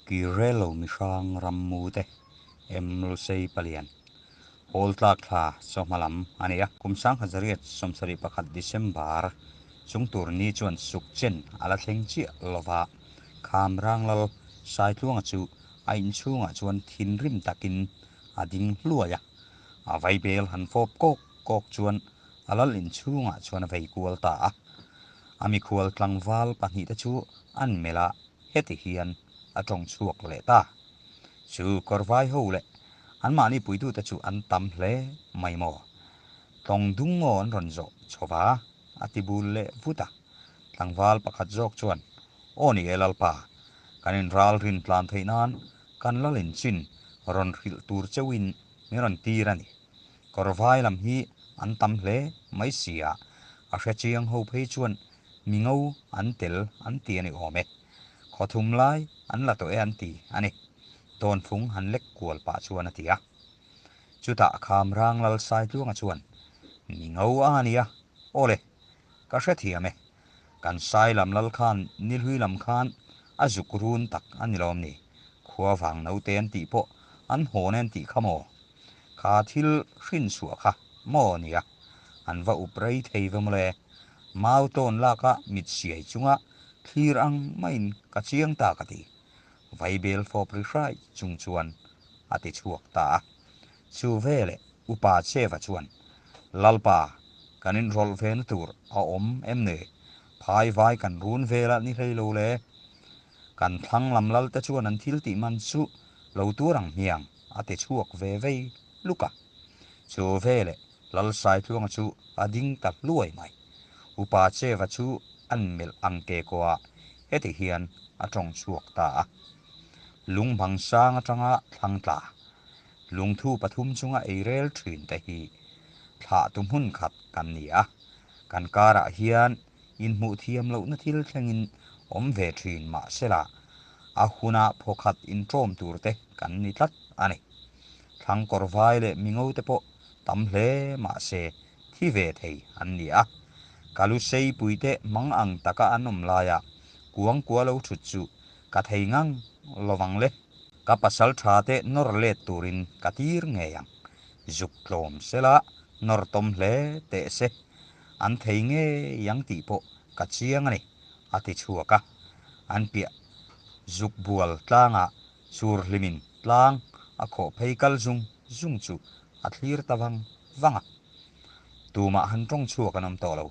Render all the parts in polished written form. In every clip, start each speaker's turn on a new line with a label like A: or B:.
A: Kirelo mihrang rammu te em Lusei palian Hawl tlak thla chawhma lam a ni a. Kum 1971 December chung tur ni chuan suk chen a la thleng chiah lova, Khamrang Lal Saitluanga chu a inchhungah chuan thinrim takin a ding hluai a. A vaibel han fawp kawk kawk chuan a lal inchhungah chuan a vei kual ta a. A mikhual tlangval pahnihte chu an melh a, heti hian a tawng chhuak leh ta. Chu kawrvai ho leh anmahni puitute chu an tam hle mai maw? Tlawng dung ngaw an rawn zawh chho va, a ti bul leh vut a. Tlangval pakhat zawk chuan, Aw ni e Lalpa, kan inral rin tlan theih nan kan lal inchin rawn hrilh tur cheuhin min rawn tir a ni. Kawrvai lam hi an tam hle mai si a, a hre chiang ho phei chuan mi ngo an tel an ti a ni awm e. Khaw thum lai an la tawh e an ti a ni. Tawnfung han lek kual pah chuan a ti a. Chutah Khamrang Lal Saitluanga chuan, Mi ngo a nia, aw le, ka hrethiam e. Kan sai lam lal khan nihlui lam khan a zuk run tak a ni lawm ni? Khua vang naute an tih pawh an hawn e an tih kha maw? Kha thil hrin chhuah kha maw nia? An va up rei thei ve mawle. Mau tawn laka mit siai chunga thlir ang maiin ka chiang ta ka ti. Vaibel fawp ri hrai chung chuan a ti chhuak ta a. Chu veleh Upa Cheva chuan, Lalpa, kan inrawlh ve na tur a awm em ni? Phai vai kan run velah ni hlei lo le. Kan thlang lam lal te chuan an thil tih man chu lo tur ang hmiang, a ti chhuak ve vei luk a. Chu veleh Lal Saitluanga chu a ding ta hluai mai. Upa Cheva chu an melh ang ke kawhah heti hian a tawng chhuak ta a. Lungbang sang atanga thlang tla Lungthu pathum chunga ei rel thin te hi thlahtu hmun khat kan ni a, kan karah hian inhmuh thiam lohna thil thlengin awm ve thin mahsela a huna phawkhat inṭawm tur te kan ni tlat a ni. Thlangkawr vai leh mingo te pawh tam hle mahse thi ve thei an ni a, ka lu seipui te mang ang taka an awm laia kuang kua lo thut chu ka thei ngang lovang le. Ka pasal tha te nawr let turin ka tir ngei ang. Zuk tlawm sela nawr tawm hle teh se. An thei ngei ang tih pawh ka chiang a ni, a ti chhuak a. An piah zuk bual tlangah sur hlimin tlang a khawh phei kal zung zung chu a thlir ta vang vang a. Tumah han tawng chhuak an awm tawh lo.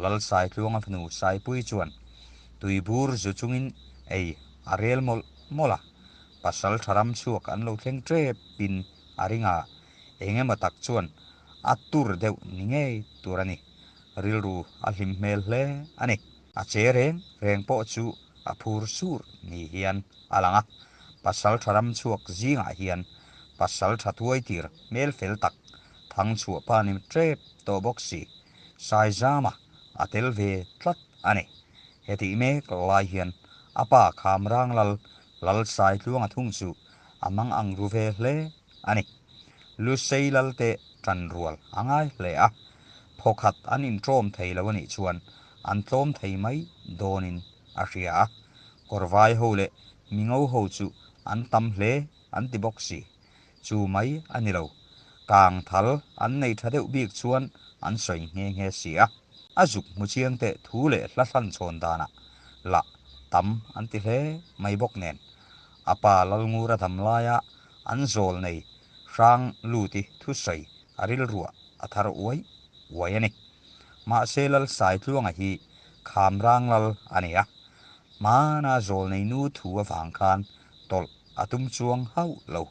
A: Lal Saitluanga fanu Saipui chuan tuibur zu chungin ei a rel mawlh mawlh a, pasal tha ram chhuak an lo thleng tep in a ring a, eng emaw tak chuan a tur deuh ni ngei tur a ni. Rilru a hlim hmel hle a ni. A che reng reng pawh chu a phur sur ni hian a lang a, pasal tha ram chhuak zingah hian pasal tha tuai tir hmel fel tak thang chhuah pa ni tep tawh bawk si, Saizama a tel ve tlat a ni. Hetih mek lai hian a pa Khamrang Lal Lal Saitluanga thung chu a mang ang ru ve hle a ni. Lusei Lal te tan rual a ngai hle a, phawkhat an inṭawm thei lo a nih chuan an tlawm thei mai dawnin a hria a, kawrvai ho leh mingo ho chu an tam hle an ti bawk si. Chu mai a ni lo. Kang thal an nei tha deuh bik chuan an sawi nghe nghe si a. A zuk hmu chiang teh thu leh hla hlan chhawn danah lah tam an ti hle mai bawk nen. A pa Lalngura dam laia an zawl nei hrang luti thusawi a rilruah a thar uai uai a ni. Mahse Lal Saitluanga hi Khamrang Lal a ni a. Hmana zawl nei nu thu avang khan tawlh a tum chuang hauh lo.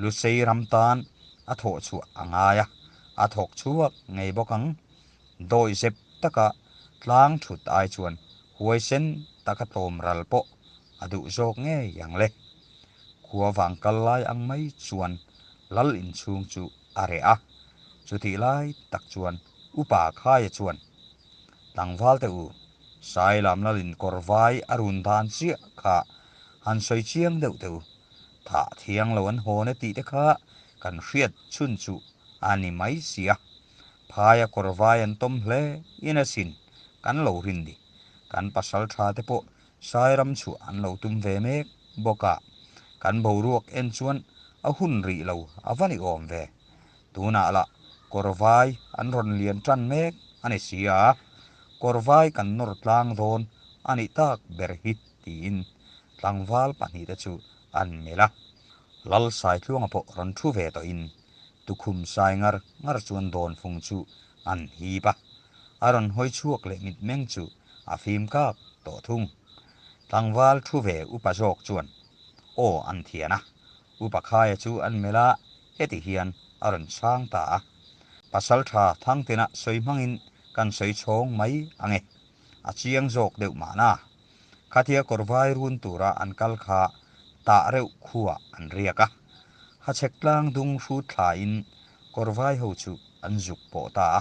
A: Lusei ram tan a thawh chhuah a ngai a, a thawk chhuak ngei bawk ang. Dawi zep taka tlang thut ai chuan huaisen taka tlawm ral pawh a duh zawk ngei ang le. Khua vang kal lai ang mai chuan lal inchhung chu a reh a, chutih lai tak chuan Upa Khaia chuan, Tlangval teh u, Sailam lalin kawr vai a run dan chiah kha han sawi chiang deuh teh u, thah thiang lo an hawn e tih te kha kan hriat chhun chu a ni mai si a, phaia kawr vai an tawm hle in asin kan lo rin ni, kan pasal tha te pawh Sairam chhuah an lo tum ve mek bawk a. Kan boruak en chuan a hun rih lo a va ni awm ve. Tunah lah kawr vai an rawn lian tan mek a ni si a, kawr vai kan nawr tlang dawn a nih tak ber hi tiin tlangval pahnihte chu an melh a. Lal Saitluanga pawh rawn thu ve tawhin tukhum sai ngar ngar chuan dawnfung chu an hip a, a rawn hawi chhuak leh mitmeng chu a fim kak tawh thung. Tlangval thu ve upa zawk chuan aw an thian a, upa Khaia chu an melh a, heti hian a rawn chhang ta a, Pasaltha Thangtena sawi hmangin kan sawi chhawng mai ang e, a chiang zawk deuh mahna. Khatia kawr vai run tura an kal kha tah reuh khuah an riak a, hachhek tlang dung hrut thlain kawr vai ho chu an zuk pawh ta a.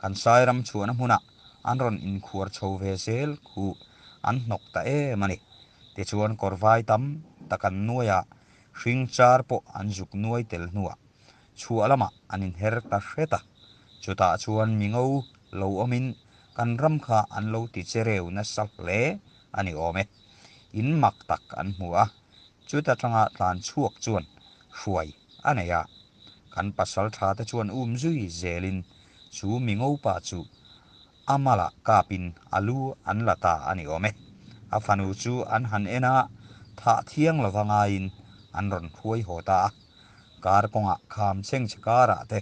A: Kan Sairam chhuahna hmunah an rawn inkhuar chho ve zel khu an hnawk ta em a ni. Tichuan kawr vai tam tak an nuai a, hring char pawh an zuk nuai tel hnuah chhuah lamah an inher ta hret a. Chutah chuan mingo lo awmin kan ram kha an lo ti che reu nasa hle a ni awm e. In mak tak an hmu a, chuta tanga tlan chhuak chuan hruai a nei a. Kan pasal tha te chuan um zui zelin chu mi ngopa chu a malah kapin a lu an la ta a ni awm e. A fanu chu an han en a, thah thiang lova ngaiin an rawn hruai haw ta a. Kar kawngah kham chhengchhe karah te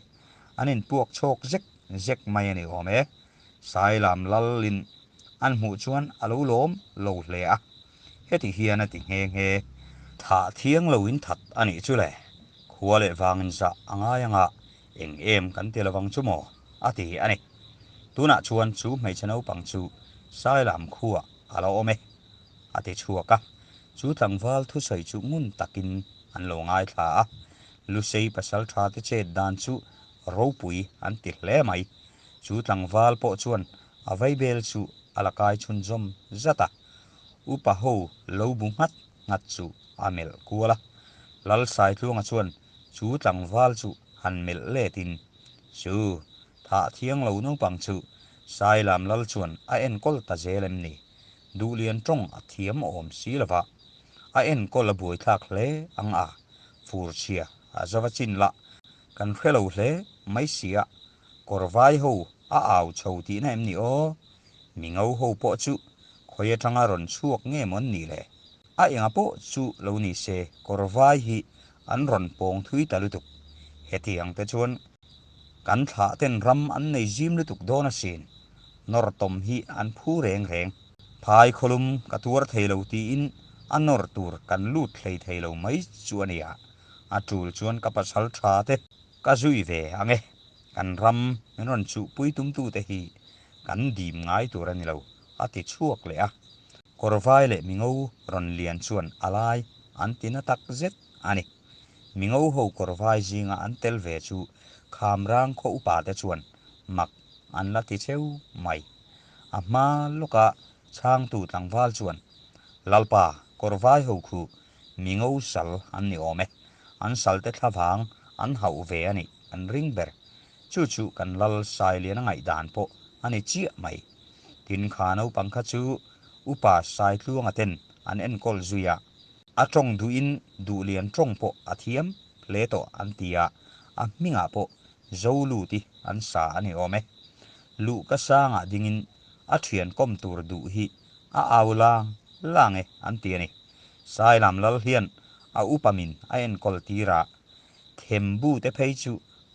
A: an inpuak chhawk zek zek mai a ni awm e. Sailam Lalin an hmuh chuan a lo lawm lo hle a, heti hian a ti nghe nghe. Thah thiang lo in that a nih chu le, khua leh vangin zah a ngai anga eng em kan ti lovang chu maw a ti a ni. Tunah chuan chu hmeichhe naupang chu Sailam khuah a lo awm e a ti chhuak a, chu tlangval thusawi chu ngun takin an lo ngaithla a, Lusei pasal tha te chet dan chu ropui an ti hle mai. Chu tlangval pawh chuan a vaibel chu a la kai chhunzawm zat a, upa ho lo bu nghat nghat chu a melh kual a. Lal Saitluanga chuan chu tlangval chu han melh letin, Chu, thah thiang lo naupang chu Sailam Lal chuan a enkawl ta zel em ni? Duhlian tawng a thiam awm si lova, a enkawl a buaithlak hle ang a, furchhia a zava chin lah Kan hre lo hle mai sia, kawr vai ho a au chho tihna em ni aw? Mi ngo ho pawh chu khawi atanga rawn chhuak nge maw an nih le? A enga pawh chu lo ni se kawr vai hi an rawn pawng thui ta lutuk. Hetiang te chuan kan thlah ten ram an nei zim lutuk dawn asin, nawr tawm hi an phu reng reng. Phai khawlum ka tuar thei lo tiin a nawr tur kan lut hlei thei lo mai chu a nia. A tul chuan ka pasal tha te ka zui ve ang e, kan ram min rawn chuhpui tumtute hi kan dim ngai tur a ni lo, a ti chhuak leh a. Kawrvai leh mingo rawn lian chuan a lai an ti na tak zet a ni. Mingo ho kawrvai zinga an tel ve chu Khamrang khaw upa te chuan mak an la ti cheu mai. A hma lawka chhangtu tlangval chuan, Lalpa, kawrvai ho khu Mi ngo sal an ni awm e. An salte thlavang an hauh ve a nih an ring ber. Chu chu kan lal Sailiana ngaihdan pawh a ni chiah mai. Tin kha naupang kha chu Upa Saitluanga ten an enkawl zui a, a tawng duhin Duhlian tawng pawh a thiam hle tawh an ti a, a hmingah pawh Zoluti an sa a ni awm e. Luhka sangah dingin a thian kawm tur duh hi a au lang lang e an ti a ni. Sailam lal hian a upa min a enkawl tir a, thembu te phei chu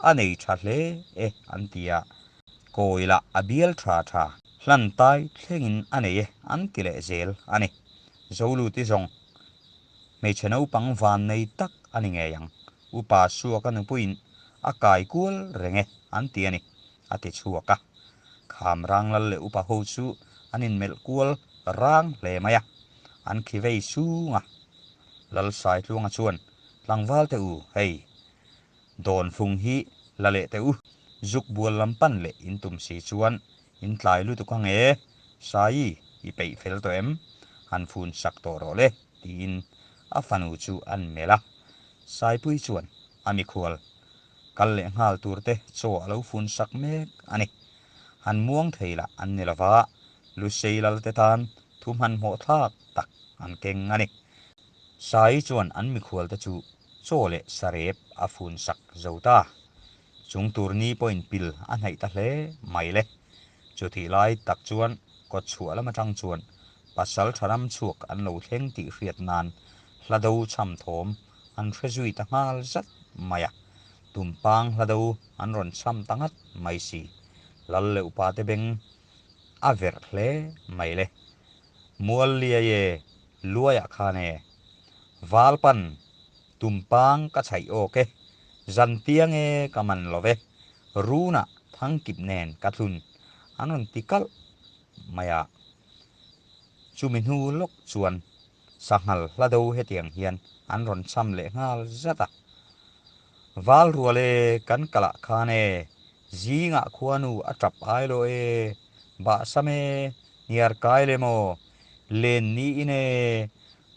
A: a nei tha hle e an ti a, kawi lah a bial tha tha hlan tai thlengin a nei e an ti leh zel a ni. Zoluti zawng hmeichhe naupang van nei tak a ni ngei ang, upa Suaka nupuiin a kai kual reng e an ti a ni, a ti chhuak a. Kham Ranglal leh upa ho chu an inmelh kual rang hle mai a. An khi vei sung a. Lal Saitluanga chuan, Tlangval teh u, hei, Dawnfung hi la leh teh u, zuk bual lam pan leh in tum si chuan in tlai lutuk ang e, Saii, i peih fel tawh em? Han fun sak tawh rawh le, tiin a fanu chu an melh a. Saipui chuan a mikhual kal leh nghal tur te chaw a lo fun sak mek a ni. Han muang thei lah an ni lova, Lusei lal te tan thu hmanhmawh thlak tak an keng a ni. Saii chuan an mikhualte chu chaw leh sarep a fun sak zo ta. Chung tur ni pawhin pil a hnaih ta hle mai le. Chutih lai tak chuan kawtchhuah lam atang chuan pasal tha ram chhuak an lo thleng tih hriat nan hla do chham thawm an hre zui ta nghal zat mai a. Tumpang hla do an rawn chham ta ngat mai si. Lal leh upa te beng a verh hle mai le. Mual liai e, luaiah khan e. Valpan, Tumpang ka chhaih awk e, zantiang e ka man lo ve, runah thangkip nen ka tlun an rawn ti kalh mai a. Chumi hnu lawk chuan sanghal hla do hetiang hian an rawn cham leh nghal zat a. Val rual e kan kalah khan e, zingah khuanu a tap ai lo e, bahsam e, hniar kai le maw, len niin e,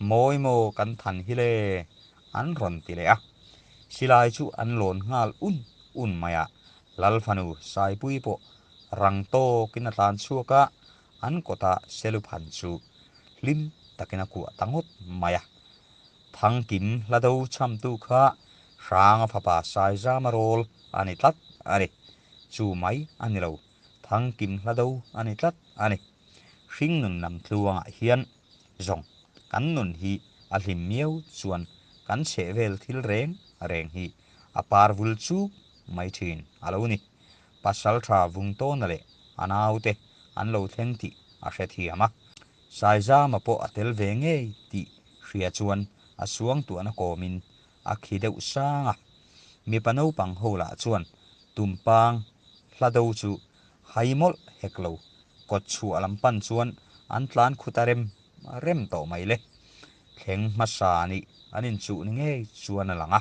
A: Mawi maw kan than hi le? an rawn ti leh a. Silai chu an lawn nghal un un mai a, Lalfanu Saipui pawh rang tawkin a tlan chhuak a, an kawta Seluphan chu hlim takin a kuah ta ngawt mai a. Thangkim hlado chhamtu kha Hranga fapa Saizama rawl a ni tlat a ni. Chu mai a ni lo, Thangkim hlado a ni tlat a ni. Hringnun lam tluangah hian zawng kan nun hi a hlim miau chuan kan chhehvel thil reng reng hi a par vul chuk mai thin a lo ni. Pasaltha Vungtawna leh a naute an lo thleng tih a hrethiam a. Saizama pawh a tel ve ngei tih hria chuan a suangtuahna kawmin a khi deuh sang a. Mipa naupang ho lah chuan Tumpang hla do chu hai mawlh hek lo, kawt chhuah lam pan chuan an tlan khut a rem rem tawh mai le. Thleng hmasa nih an inchuh ni ngei chuan a lang a,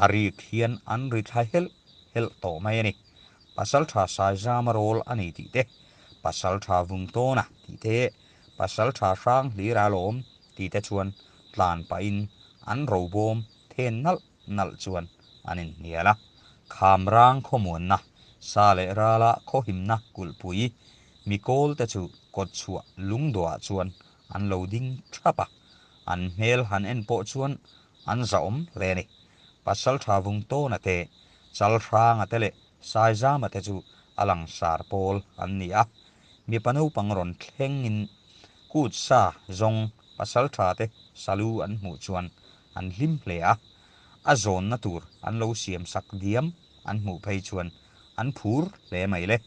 A: a rik hian an ri thla helh helh tawh mai a ni. Pasaltha Saizama rawl a ni tih te, Pasaltha Vungtawna tih te, Pasaltha Hranghlira lawm tih te chuan tlan pahin an robawm then nalh nalh chuan an inhnial a. Khamrang khawmuanna, sa leh rala khawhimna kulhpui mikawl te chu kawtchhuah lungdawhah chuan an lo ding thap a, an hmel han en pawh chuan an zahawm hle a ni. Pasaltha Vungtawna te, Chalhranga te leh Saizama te chu a langsar pawl an ni a, mipa naupang rawn thlengin kut sa zawng pasaltha te salu an hmuh chuan an hlim hle a, a zawnna tur an lo siam sak diam an hmuh phei chuan an phur hle mai le.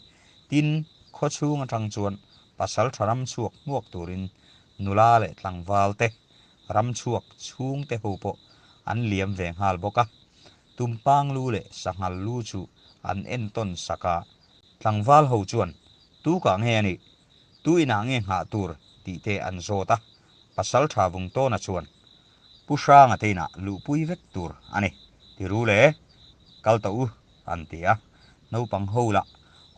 A: Tin, khawchhung atang chuan pasaltha ram chhuak hmuak turin nula leh tlangval te, ram chhuak chhungte ho pawh an liam ve nghal bawk a. Tumpang lu leh sanghal lu chu an entawn sak a, tlangval ho chuan tu kah nge a nih, tu inah nge nghah tur tih te an zawt a, pasaltha Vungtawna chuan Pu Hranga te inah luhpui vek tur a ni, ti ru le, kal tawh u, an ti a. Naupang ho lah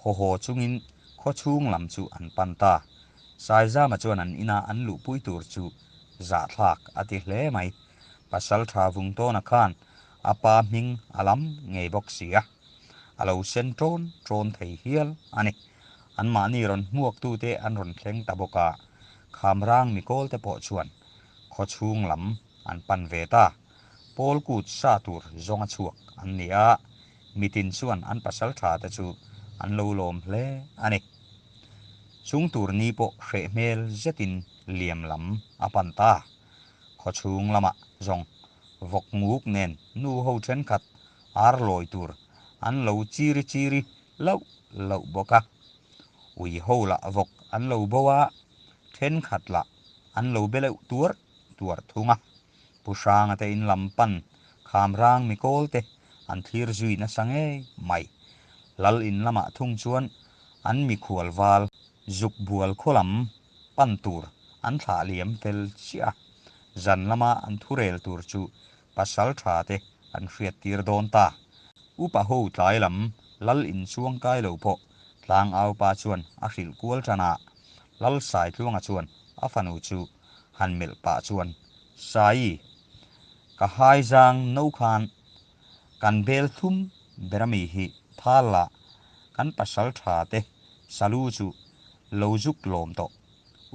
A: haw haw chungin khaw chhung lam chu an pan ta. Saizama chuan an ina an luhpui tur chu zahthlak a ti hle mai. Pasaltha Vungtawna khan a pa hming a lam ngei bawk si a, a lo sen ṭawn ṭawn thei hial a ni. Anmahni rawn hmuaktute an rawn thleng ta bawk a, Khamrang mikawlte pawh chuan khaw chhung lam an pan ve ta. Pawl kut sa tur zawnga chhuak an ni a, mitin chuan an pasal tha te chu an lo lawm hle a ni. Chung tur ni pawh hreh hmel zetin liam lam a pan ta. Khaw chhung lamah zawng vawk nguk nen nu ho thenkhat ar lawi tur an lo chiri chiri loh loh bawk a. Ui ho lah vawk an lo bo a, thenkhat lah an lo be leuh tuar tuar thung a. Pu Hranga te in lam pan Khamrang mikawl te an thlir zui nasa ngei mai. Lal in lamah thung chuan an mikhual val zuk bual khaw lam pan tur an thlah liam fel chiah a. Zan lama an thurel tur chu pasal tha te an hriat tir dawn ta. Upa ho tlai lam lal in chuang kai lo pawh Tlangau pa chuan a hrilh kual tan a, Lal Saitluanga chuan a fanu chu han melh pah chuan, Saii, ka haizang no khan kan bel thlum ber ami hi thal la, kan pasal tha te salu chu lo zuk lawm tawh.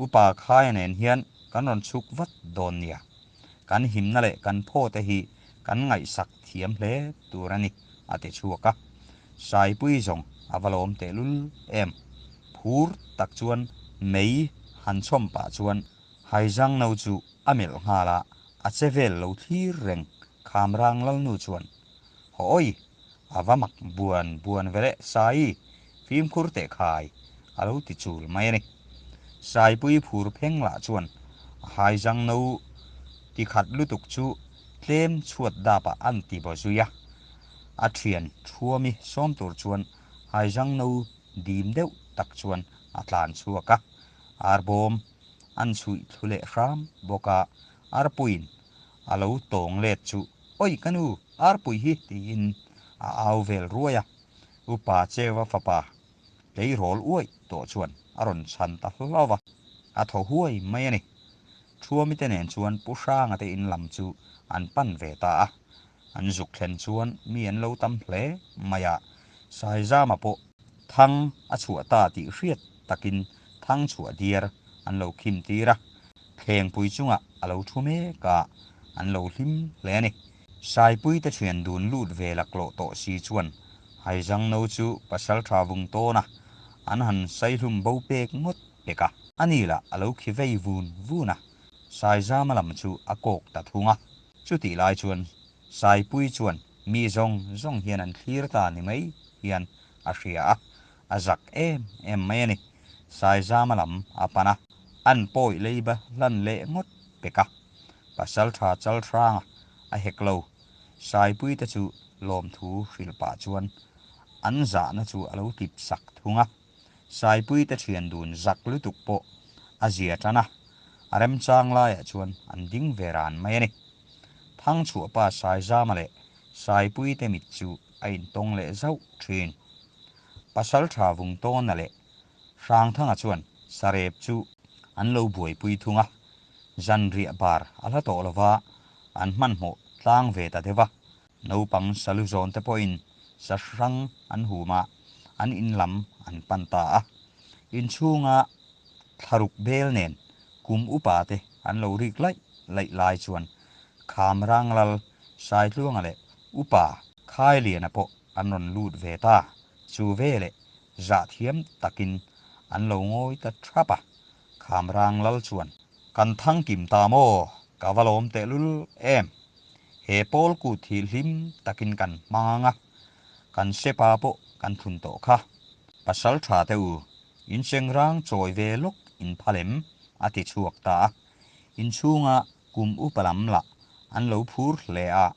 A: Upa Khaia nen hian kan rawn chhuk vat dawn nia. Kan himna leh kan phawte hi kan ngaihsak thiam hle tur a ni, a ti chhuak a. Saipui zawng a va lawm tehlul em. Phur tak chuan mei han chhawm pah chuan Haizang no chu a melh nghal a, a che vel lo thlir reng Khamrang Lalnu chuan, Hawi, a va mak buan buan ve leh Saii, fimkhur teh khai, a lo ti chul mai a ni. Saipui phur pheng lah chuan a haizang no ti khat lutuk chu tlem chhuat dapah an ti baw zui a. A thian Thuami sawm tur chuan haizang no dim deuh tak chuan a tlan chhuak a, arbawm an chhuih thlu leh hram bawk a, arpuiin a lo tawng let chu, Oi ka nu, arpui hi! tiin a au vel ruai a, Upa Cheua fapa tleirawl uaih tawh chuan a rawn chhan ta hlauh a, a thaw huai mai a ni. Thuamite nen chuan Pu Hranga te in lam chu an pan ve ta a, an zuk thlen chuan mi an lo tam hle mai a, Saizama pawh thang a chhuah ta tih hriat takin thang chhuah diar an lo khim tir a, thlengpui chungah a lo thu mek a, an lo hlim hle a ni. Saipuite thian dun lut ve laklawh tawh si chuan Haizangno chu pasaltha vung tawn a, an han saihlum bo pek ngawt pek a. Ani lah a lo khi vei vun vun a, Saizama lam chu a kawk ta thung a. Chutih lai chuan Saipui chuan mi zawng zawng hian an thlir ta ni mai hian a hria a, a zak em em mai a ni. Saizama lam a pan a, an pawi leiba hlan leh ngawt pek a. Pasaltha Chalhranga a hek lo. Saipuite chu lawmthu hrilh pah chuan an zahna chu a lo tlip sak thung a. Saipuite thian dun zak lutuk pawh a zia tan a, a remchang laiah chuan an ding ve ran mai a ni. Thangchhuahpa Saizama leh Saipuite mit chu a intawng leh zauh thin. Pasaltha Vungtawna leh Hrangthanga chuan sarep chu an lo buaipui thung a, zanriah bar a hla tawh lova an hmanhmawh tlang ve ta deuh a. Naupang salu zawn te pawhin sa hrang an hum a, an in lam an pan ta a. Inchhunga thlaruk bel nen kum upa te an lo rik laih laih lai chuan Khamrang Lal Saitluanga leh Upa Khailiana pawh an rawn lut ve ta. Chu veleh zah thiam takin an lo ngawi ta thap a. Khamrang Lal chuan, Kan thang kim ta maw? Ka va lawm tehlul em? He pawl kut hi hlim takin kan hmang ang a, kan sepa pawh kan thun tawh kha. Pasal tha te u, insengrang chawi ve lawk in phal em? a ti chhuak ta a. Inchhunga kum upa lam lah an lo phur hle a,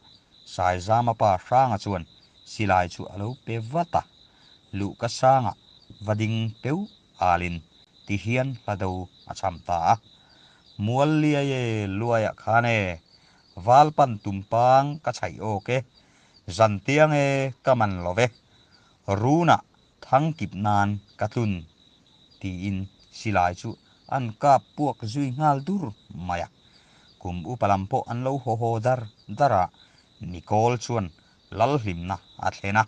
A: Saizama pa Hranga chuan silai chu a lo pe vat a, luhka sangah va ding peu alin ti hian hla do a cham ta a. Mual liai e luaiah khan e, val pan tumpang ka chhaih awk e, zan tiang e ka man lo ve, runah thang kip nan ka tlun tiin silai chu an kap puak zui nghal dur mai a. Kum upa lam pawh an lo haw haw dar dar a, Nicole chuan Lalhlimna a thlen a,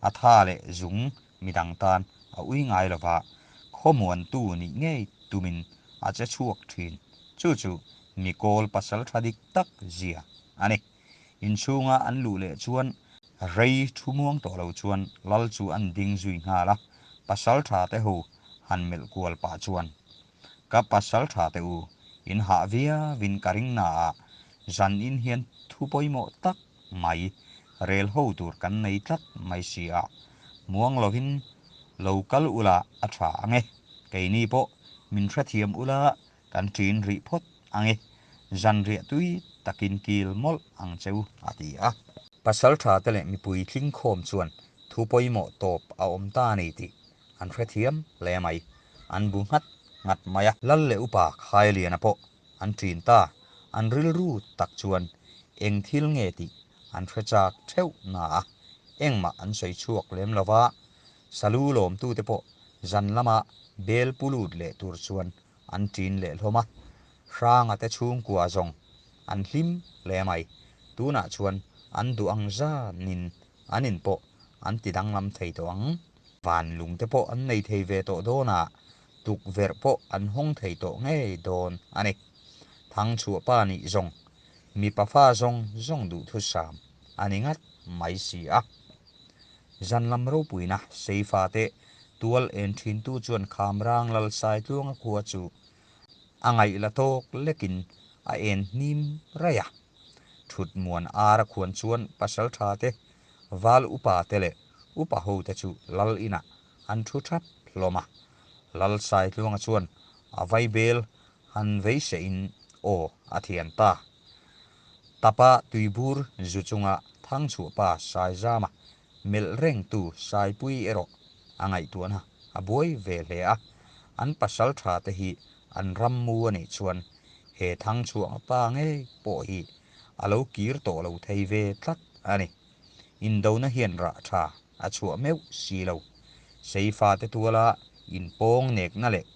A: a tha leh zung midang tan a ui ngai lova, khawmuantu nih ngei tumin a che chhuak thin. Chu chu Mikawl pasal tha dik tak zia a ni. Inchhunga an luh leh chuan rei thu muang tawh lo chuan lal chu an ding zui nghal a, pasal tha te ho han melh kual pah chuan, Ka pasal tha te u, in hah viauin ka ring naah zan in hian thu pawimawh tak mai, rel ho tur kan nei tlat mai si a, muang lovin lo kal ula a tha ang e, keini pawh min hrethiam ula kan ṭin rih phawt ang e, zanriah tui takin kil mawlh ang che u, a ti a. Pasalṭha te leh mipui tlingkhawm chuan thu pawimawh tawp a awm ta a ni tih an hrethiam hle mai, an bu nghat nghat mai a. Lal leh upa Khailiana pawh an ṭin ta, an rilru tak chuan eng thil nge tih an hre chak theuh na a, engmah an sawi chhuak lem lo va, salu lawmtute pawh zan lama bel pu lut leh tur chuan an ṭin leh hlawm a, Hranga te chhungkua zawng an hlim hle mai, tunah chuan an duh ang zanin an in pawh an ti danglam thei tawh ang, van lung te pawh an nei thei ve tawh dawn a, tukverh pawh an hawng thei tawh ngei dawn a ni. Thangchhuahpa nih zawng. Mipa fa zawng zawng duhthusam a ni ngat mai si a. Zan lam ropuina Seifa te tual en thintu chuan Khamrang Lal Saitluanga khua chu a ngaih la tawk lekin a en hnim raih a. Thut muan ar a khuan chuan pasaltha te, val upa te leh upa ho te chu lal inah an thu thap hlawm a. Lal Saitluanga chuan a vaibel han vei seh in aw a thian ta. Tapa tuibur zu chunga Thangchhuahpa Saizama melh rengtu Saipui erawh a ngaihtuahna a buai ve hle a, an pasaltha te hi an rammu a nih chuan he Thangchhuahpa pa ngei pawh hi a lo kir tawh lo thei ve tlat a ni. Indona hian rah tha a chhuah meuh si lo. Seifa te tuala inpawng nekna leh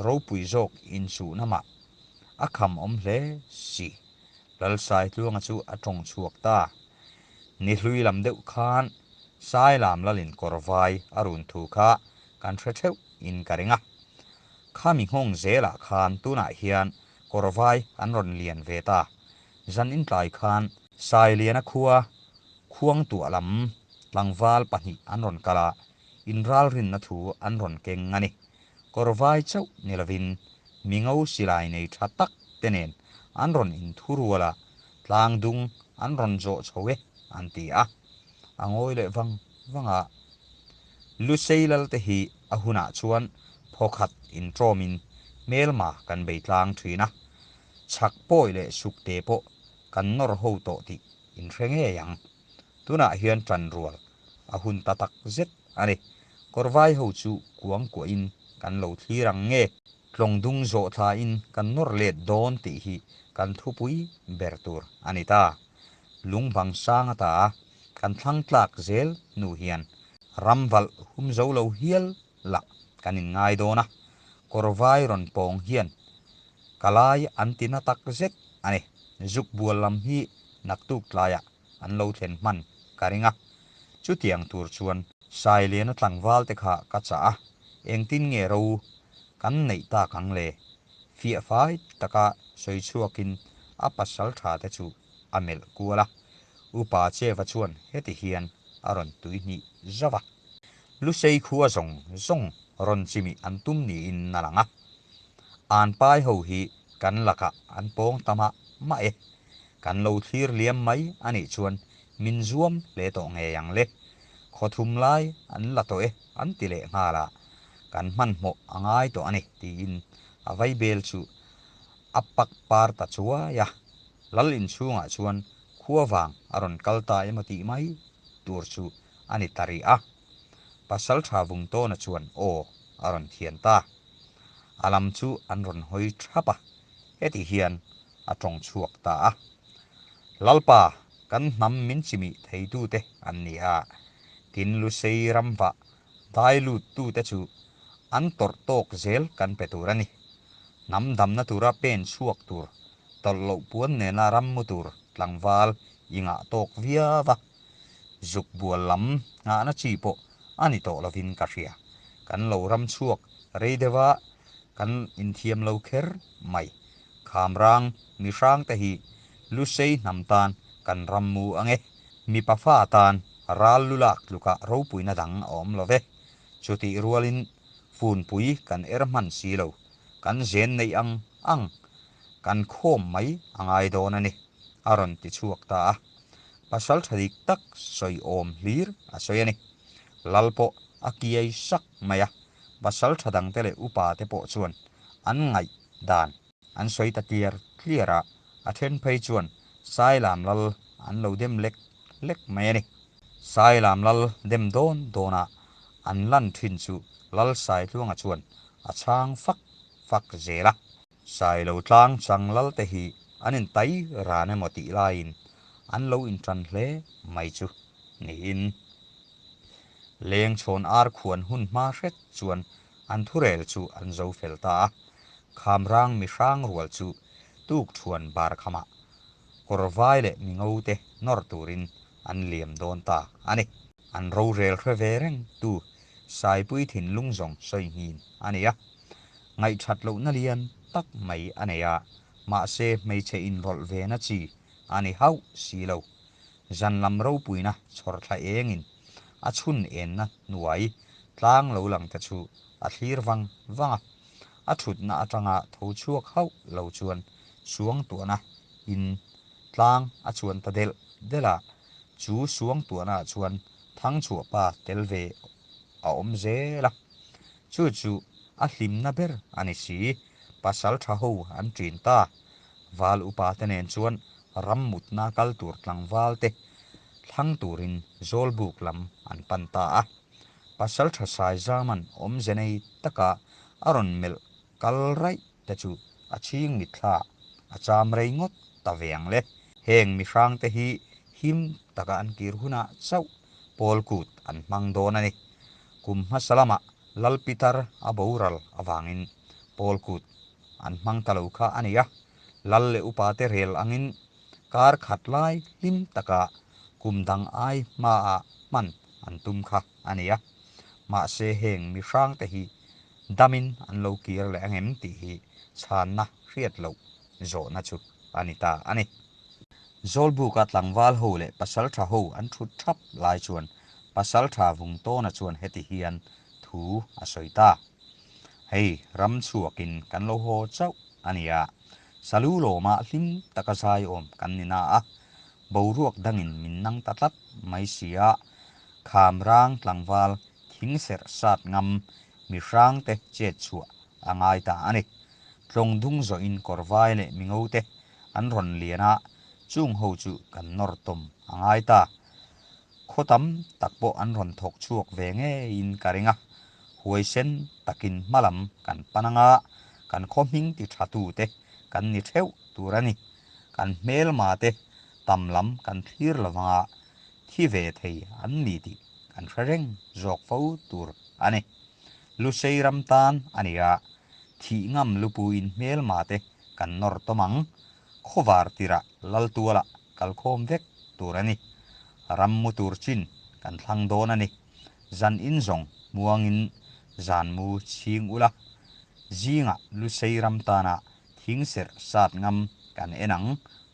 A: ropui zawk inchuhna mah a kham awm hle si. Lalsaitluanga chu a tawng chhuak ta. Ni hlui lam deuh khan Sailam lalin kawr vai a run thu kha kan hre theuh in ka ring a. Khami nghawng zelah khan tunah hian kawr vai an rawn lian ve ta. Zan intlai khan Sailiana khua Khuangtuah lam tlangval pahnih an rawn kal a, inralrinna thu an rawn keng a ni. Kawr vai chauh ni lovin mingo silai nei tha tak te nen an rawn inthu rual a, tlang dung an rawn zawh chho e an ti a. A ngawi leh vang vang a. Lusei lal te hi a hunah chuan phawkhat intawmin hmelma kan bei tlang thin a, chhak pawi leh sukte pawh kan nawr ho tawh tih inhre ngei ang. Tunah hian tan rual a hun ta tak zet a ni. Kawrvai ho chu kuang kuahin kan lo thlir ang nge? Tlawng dung zawh thlain kan nawr let dawn tih hi kan thupui ber tur a ni ta. Lungbang sang ata kan thlang tlak zel hnu hian ram valh hum zo lo hial lah kan inngai dawn a, kawrvai rawn pawng hian ka lai an ti na tak zet a ni. Zuk bual lam hi naktuk tlaiah an lo thlen hman ka ring a, chutiang tur chuan Sailiana tlangval te kha ka chah a, engtin nge ro kan neih tak ang le? Fiah fai taka sawi chhuakin a pasal tha te chu a melh kual a, Upa Cheva chuan heti hian a rawn tui hnih zauh a. Lusei khua zawng zawng rawn chimih an tum niin a lang a, an pai ho hi kan lakah an pawng ta mah mah e. Kan lo thlir liam mai a nih chuan min zuam hle tawh ngei ang le. Khaw thum lai an la tawh e an ti leh nghal a, kan hmanhmawh a ngai tawh a ni tiin a vaibel chu a pak par ta chuai a. Lal inchhungah chuan khua vang a rawn kal ta emaw tih mai tur chu a ni ta rih a. Pasaltha Vungtawna chuan aw a rawn thian ta. A lam chu an rawn hawi thap a, heti hian a tawng chhuak ta a. Lalpa, kan hnam min chimih theitute an ni a, tin Lusei ramvah dai luttute chu an tawrh tawk zel kan pe tur a ni. Hnam damna tura pen chhuak tur, tawlh loh puan nena ram mu tur tlangval i ngah tawk viau a. Zuk bual lam nghahna chi pawh a ni tawh lovin ka hria. Kan lo ram chhuak rei deuh a, kan inthiam lo kher mai. Khamrang mihrang te hi Lusei hnam tan kan ram mu ang e. Mipa fa tan ral lu lak tluka ropuina dang a awm lo ve. Chutih rualin funpui kan er hman si lo, kan zen neih ang ang kan khawm mai a ngai dawn a ni, a rawn ti chhuak ta a. Pasal tha dik tak sawi awm hlir a sawi a ni. Lal pawh a kiai sak mai a, pasal tha dangte leh upa te pawh chuan an ngaih dan an sawi ta tliar tliar a, a then phei chuan Sailam lal an lo dem lek lek mai a ni. Sailam lal dem dawn dawnah an lan thin chu Lal Saitluanga chuan a chhang fak fak zel a. Sailo tlang chang lal te hi an intai ran emaw tih laiin an lo intan hle mai chu niin Lengchhawn ar khuan hun hma hret chuan an thurel chu an zo fel ta a. Khamrang mihrang rual chu tukthuan bar khamah kawr vai leh mingo te nawr turin an liam dawn ta a ni. An rorel hre ve reng tu Saipui thinlung zawng sawi nghin a ni a. Ngaihthat lohna lian tak mai a nei a, mahse hmeichhe inrawlh ve na chi a ni hauh si lo. Zan lam ropuina chhawr thla engin a chhun enna hnuai tlang lo lang te chu a thlir vang vang a. A thutna atanga tho chhuak hauh lo chuan suangtuahna in tlang a chuan ta delh delh a, chu suangtuahna ah chuan Thangchhuahpa tel ve a awm zel a, chu chu a hlimna ber a ni si. Pasal tha ho an ṭin ta. Val upa te nen chuan ram mutna kal tur tlangval te thlang turin Zawlbuk lam an pan ta a. Pasal tha Saizaman awmze nei taka a rawn melh kal raih te chu a chhing mitthla a cham rei ngawt ta ve ang le. Heng mihrang te hi him taka an kir hunah chauh pawl kut an hmang dawn a ni. Kum hmasa lamah Lal Pitar a boral avangin pawl kut an hmang ta lo kha a ni a. Lal leh upa te rel angin kar khat lai hlim taka kum dang ai hmaah hman an tum kha a ni a. Mahse heng mihrang te hi damin an lo kir leh angem tih hi chhanna hriat loh zawhna chu a ni ta a ni. Zawlbuka tlangval ho leh pasaltha ho an thut thap lai chuan pasaltha Vungtawna chuan heti hian thu a sawi ta. Hei ram chhuakin kan lo haw chauh a nia, Salu lawmah hlim taka zai awm kan ni na a, boruak dangin min nang ta tlat mai si a, kham rang tlangval thing serh sat ngam mi hrangte chet chhuah a ngai ta a ni. Tlawng dung zawhin kawrvai leh mingote an rawn lian a, chung ho chu kan nawr tawm a ngai ta. Khaw tam tak pawh an rawn thawk chhuak ve ngeiin ka ring a, huaisen takin hma lam kan pan anga kan khaw hming ti tha tute kan ni theuh tur a ni. Kan hmelma te tam lam kan thlir lovanga thi ve thei an ni tih kan hre reng zawk fo tur a ni. Lusei ram tan a ni a, thih ngam lupuin hmelma te kan nawr tawm ang. Khawvar tirah Laltualah kalkhawm vek tur a ni. Ram mu tur chin kan thlang dawn a ni. Zan in zawng muangin zan mu chhing ula, zingah Lusei ram tana thing serh sat ngam kan en ang,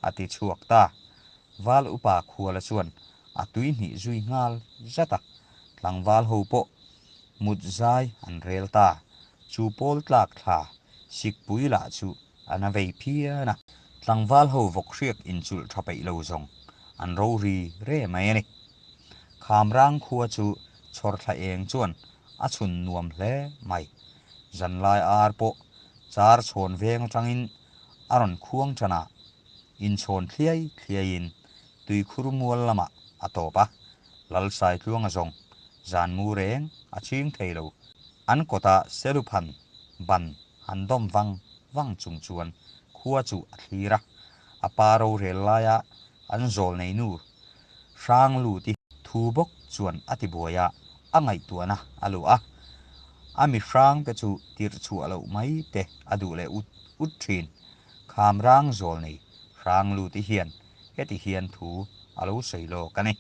A: a ti chhuak ta. Val upa Khuala chuan a tui hnih zui nghal zat a, tlangval ho pawh mut zai an rel ta. Chu pawl tlak thla Sikpui lah chu a na vei phian a. Tlangval ho vawk hriak inchulh tha peih lo zawng an ro ri re mai a ni. Khamrang khua chu chhawrthla eng chuan a chhun nuam hle mai. Zanlai ar pawh char chhawn veng atangin a rawn khuang tan a, inchhawn thliai thliaiin tuikhur mual lamah a tawp a. Lalsaitluanga zawng zan mu reng a ching thei lo. An kawta Seluphan ban han dawm vang vang chung chuan khua chu a thlir a, a pa rorel laia an zawl nei nu hrang lut i thu bawk chuan a ti buai a, a ngaihtuahna a luh a, a mi hrang te chu tirh chhuah loh mai te a duh leh ut ut thin. Kham rang zawl nei hrang lut i hian heti hian thu a lo sawi lawk a ni.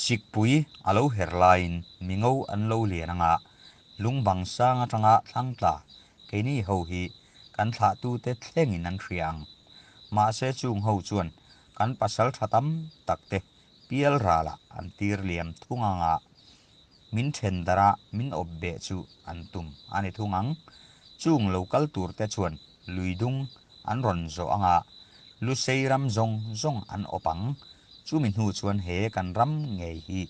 A: Sikpui a lo her laiin mingo an lo lian anga lungbang sang atanga thlang tla keini ho hi kan thlahtute thlengin an hria ang. Mahse chung ho chuan kan pasal tha tam tak te pial ralah an tir liam thung anga min then darh a min awp beh chu an tum a ni thung ang. Chung lo kal tur te chuan lui dung an rawn zawh anga Lusei ram zawng zawng an awp ang. Chumi hnu chuan he kan ram ngei hi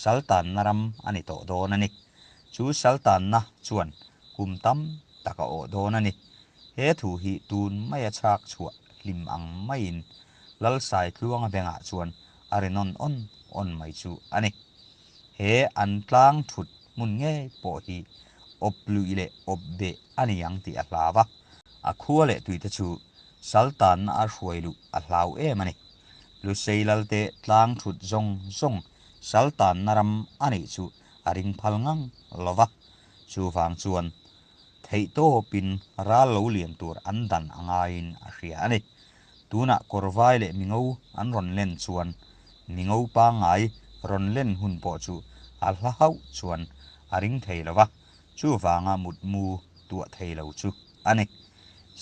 A: saltanna ram a ni tawh dawn a ni. Chu saltanna chuan kum tam tak a awh dawn a ni. He thu hi tun maia chhak chhuah hlim ang maiin Lalsaitluanga bengah chuan a ri nawn awn awn mai chu a ni. He an tlang thut hmun ngei pawh hi awp luih leh awp beh a ni ang tih a hlau a. A khua leh tuite chu saltanna a hruai luh a hlau em a ni. Lusei Lalte tlang thut zawng zawng saltanna ram a nih chu a ring phal ngang lo va. Chuvang chuan theihtawpin ral lo lian tur an dan a ngaiin a hria a ni. Tunah kawrvai leh mingo an rawn len chuan mingo pangngai rawn len hun pawh chu a hla hauh chuan a ring thei lo va, chuvanga mutmu tuah thei lo chu a ni.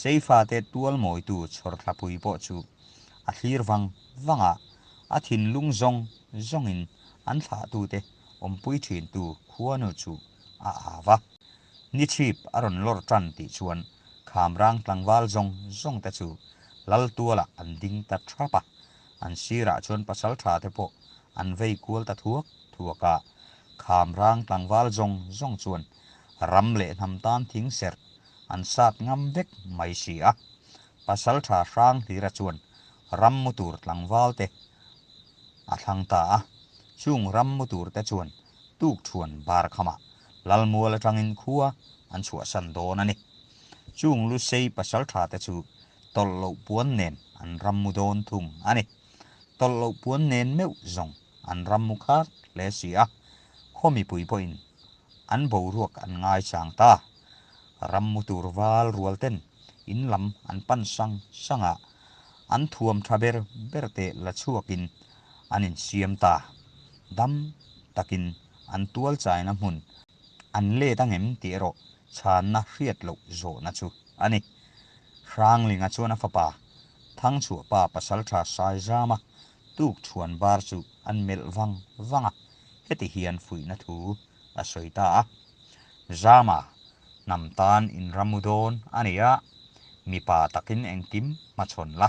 A: Seifate tualmawitu chhawrthlapui pawh chu. a thlir vang vang a, a thinlung zawng zawngin an thlahtute awmpui thintu khuanu chu a au va. Ni chhip a rawn lawr tan tih chuan Khamrang tlangval zawng zawng te chu lal tualah an ding ta thap a, an sirah chuan pasaltha te pawh an vei kual ta thuak thuak a. Khamrang tlangval zawng zawng chuan ram leh hnam tan thing serh an sat ngam vek mai si a. Pasaltha Hranghlira chuan ram mu tur tlangval te a thlang ta a, chung ram mu tur te chuan tukthuan bar khamah Lalmual atangin khua an chhuahsan dawn a ni. Chung Lusei pasaltha te chu tawlh loh puan nen an ram mu dawn thung a ni. Tawlh loh puan nen meuh zawng an ram mu khat hle si a, khaw mipui pawhin an boruak an ngaichang ta. Ram mu tur val rual ten in lam an pan sang sang a, an thuam tha ber ber te la chhuakin an insiam ta. Dam takin an tual chaina hmun an let angem tih erawh chhanna hriat loh zawhna chu a ni. Hranglinga chuan a fapa Thangchhuah pa pasaltha Saizama tuk chhuan bar chu an melh vang vang a, heti hian fuihna thu a sawi ta a. Zama, hnam tan inramu dawn a ni a, mipa takin engkim hmachhawn la,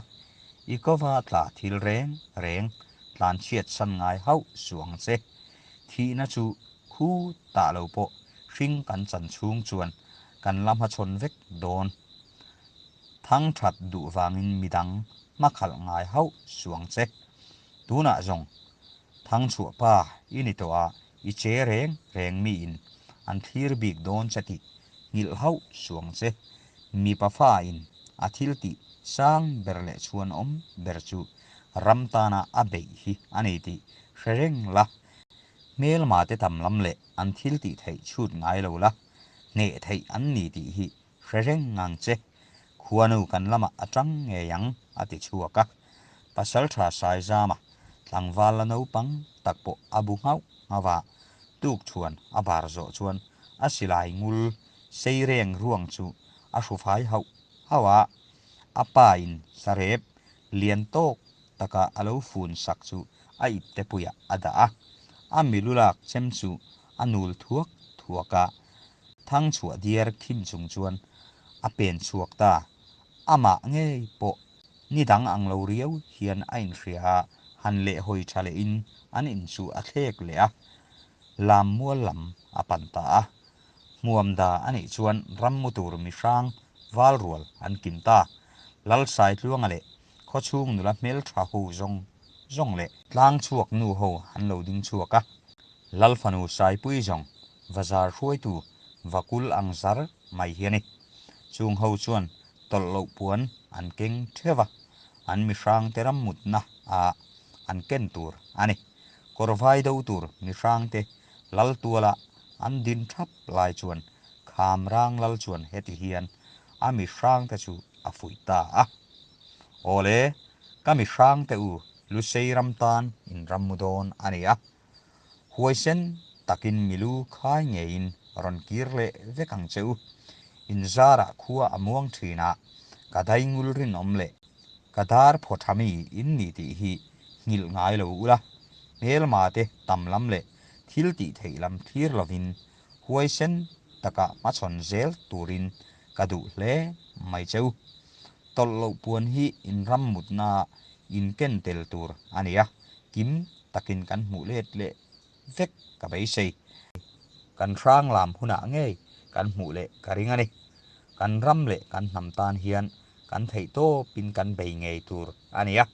A: i kova tla thil reng reng tlanchhiat san ngai hauh suh ang che. Thihna chu khu tah lo pawh hring kan chan chhung chuan kan la hmachhawn vek dawn. Thang that duh vangin midang hmakhalh ngai hauh suh ang che. Tunah zawng Thangchhuah pa i ni tawh a, i che reng reng miin an thlir bik dawn che tih nghilh hauh suh ang che. Mipa fa in a thil tih sang ber leh chhuanawm ber chu ram tana a beih hi a ni tih hre reng la. Hmelma te tam lam leh an thil tih theih chhut ngai lo la, hneh theih an ni tih hi hre reng ang che. Khuanu kan lamah a tang ngei ang, a ti chhuak a. Pasaltha Saizama tlangval la naupang tak pawh a bu nghauh nghauh a, tukthuan a bar zawh chuan a silai ngul sei reng ruang chu a hrufai hauh hauh a, a pa in sarep lian tawk taka a lo fun sak chu a ipte puiah a dah a, a milu lak chem chu a nul thuak thuak a, Thangchhuah diar khim chung chuan a pen chhuak ta. Amah ngei pawh ni dang ang lo riau hian a inhria a, han leh hawi tha lehin an in chu a thlek leh a, lam mual lam a pan ta a. Hmuam da a nih chuan rammu tur mihrang val rual an kim ta. Lalsaitluanga leh khawchhung nula hmeltha ho zawng zawng leh tlang chhuak nu ho an lo ding chhuak a. Lalfanu Saipui zawng Vazar hruaitu Vakul ang zar mai hi a ni. Chung ho chuan tawlh loh puan an keng theuh a, an mihrangte ram mutna ah an ken tur a ni. Kawr vai do tur mihrangte lal tuala an din thap lai chuan Khamrang lal chuan heti hian a mihrangte chu a fuih ta a. Awle, ka mihrangte u Lusei ram tan in ram mu dawn a ni a. Huaisen takin milu khai ngeiin rawn kir leh vek ang che u. In zarah khua a muang thin a, ka daingul rinawm leh ka dar phaw tha mi in ni tih hi nghilh ngai lo ula. Hmelma te tam lam leh thil tih theih lam thlir lovin huaisen taka hmachhawn zel turin ka duh hle mai che u. Tawlh loh puan hi in ram mutna in ken tel tur a ni a, kim takin kan hmuh let leh vek ka beisei. Kan hrang lam hunah ngei kan hmuh leh ka ring a ni. Kan ram leh kan hnam tan hian kan theih tawpin kan bei ngei tur a ni a.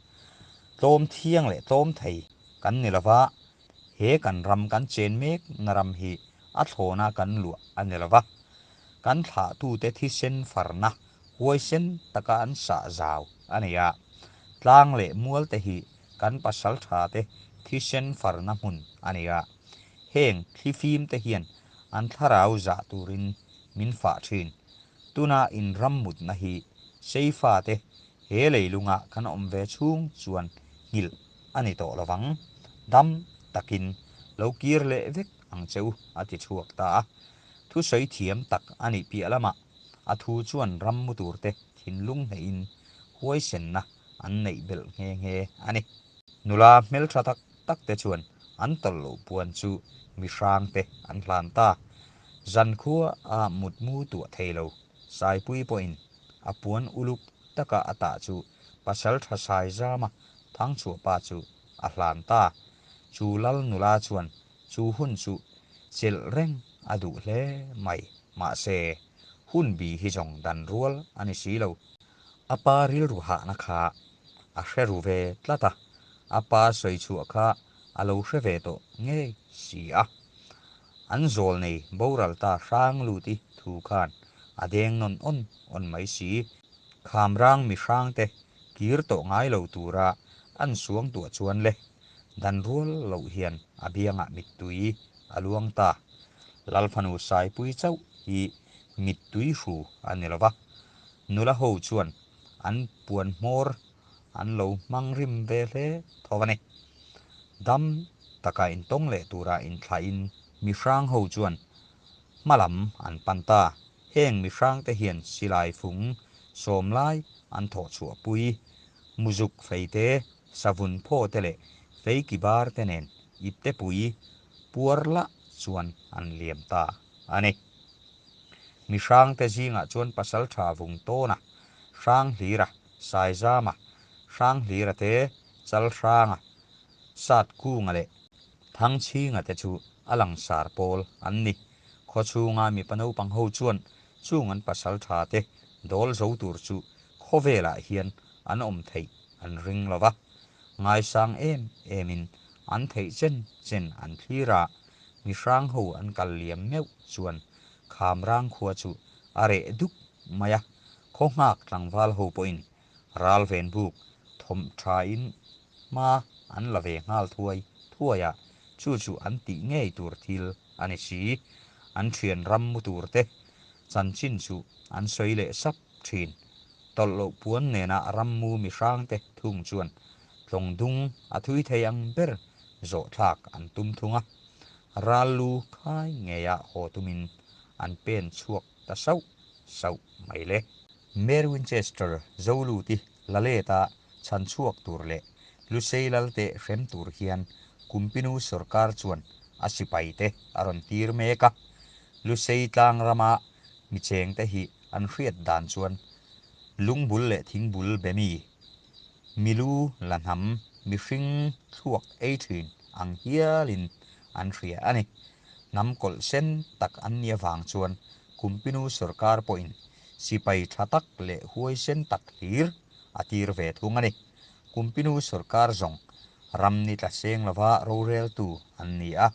A: Tlawm thiang leh tlawm thei kan ni lova, he kan ram kan chen mek na ram hi a thlawna kan luah a ni lova. Kan thlahtute thisen farna huaisen taka an sah zau a ni a. Tlang leh mual te hi kan pasal tha te thisen farna hmun a ni a. Heng thlifim te hian an thlarau zah turin min fah thin. Tuna in ram mutna hi Seifa te he leilunga kan awm ve chhung chuan nghilh a ni tawh lovang. Dam takin lo kir leh vek ang che u a ti chhuak ta a. Thusawi thiam tak a nih piah lamah a thu chuan ram mu turte thinlung hnehin huaisenna an neih belh nghe nghe a ni. Nula hmeltha tak tak te chuan an tawlh loh puan chu mi hrang te an hlan ta. Zankhua a mutmu tuah thei lo Saipui pawhin a puan uluk taka a tah chu Pasaltha Saizama Thangchhuah pa chu a hlan ta. Chu lal nula chuan chu hun chu chelh reng a duh hle mai. Mahse, hun bi hi zawng dan rual a ni si lo. A pa rilru hahna kha a hre ru ve tlat a, a pa sawi chhuah kha a lo hre ve tawh ngei si a. An zawl nei boral ta hrang lut i thu khan a deng nawn awn awn mai si. Khamrang mi hrangte kir tawh ngai lo tura an suang tuah chuan le, dan rual loh hian a biangah mittui a luang ta. Lalfanu Saipui chauh hi mittui hru a ni lo va, nula ho chuan an puan hmawr an lo hmang rim ve hle tho a ni. Dam taka intawng leh tura inthlahin mi hrang ho chuan hma lam an pan ta. Heng mi hrangte hian silai fung sawm lai an thawh chhuahpui. Muzuk feite, savun phaw te leh feiki bar te nen iptepui puar lah chuan an liam ta a ni. Mi hrangte zingah chuan Pasaltha Vungtawna, Hranghlira, Saizama, Hranghlira te, Chalhranga, Satkunga leh Thangchhinga te chu a langsar pawl an ni. Khawchhunga mipa naupang ho chuan chung an pasaltha te dawl zo tur chu khawvelah hian an awm theih an ring lo va. Ngaisang em emin an theih chen chen an thlir a, mi hrang ho an kal liam meuh chuan Khamrang khua chu a reh duk mai a, khaw nghak tlangval ho pawhin ralven buk thawm thain hma an la ve nghal thuai thuai a, chu chu an tih ngei tur thil a ni si. An thian ram mu tur te chanchin chu an sawi leh sap thin. Tawlh loh puan nena ram mu mi hrang te thung chuan tlawng dung a thui thei ang ber zawh thlak an tum thung a. Ral lu khai ngeia haw tumin an pen chhuak ta sauh sauh mai le. Mary Winchester Zoluti la let a chhan chhuak tur leh Lusei Lalte hrem tur hian Kumpinu sawrkar chuan a sipai te a rawn tir mek a. Lusei tlang rama mi cheng te hi an hriat dan chuan lungbul leh thingbul be mi, milu la hnam mihring thluak ei thin ang hialin an hria a ni. Hnam kawlh sen tak an nih avang chuan Kumpinu sawrkar pawhin sipai tha tak leh huaisen tak hlir a tir ve thung a ni. Kumpinu sawrkar zawng ram ni tla seng lova roreltu an ni a.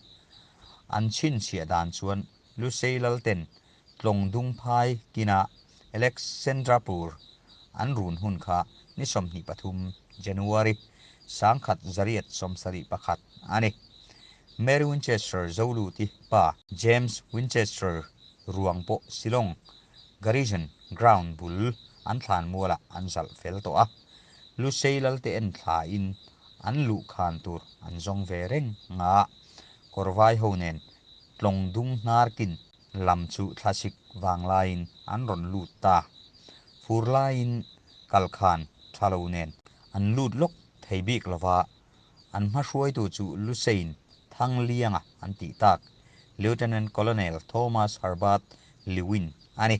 A: An chhinchhiah dan chuan Lusei Lalten Tlawng dung phai kinah Alexandrapur an run hun kha ni 23 January 1971 a ni. Mary Winchester Zoluti pa James Winchester ruang pawh Shillong Garrison Ground bul an thlan mualah an zalh fel tawh a. Lusei Lalte en thlain an luh khan tur an zawng ve reng nga. Kawrvai ho nen Tlawng dung hnar kin lam chu thlasik vang laiin an rawn lut ta. Fur laiin kal khan tha lo nen an lut lawk thei bik lova, an hma hruaitu chu Lusein Thanglianga an tih tak Lieutenant Colonel Thomas Herbert Lewin a ni.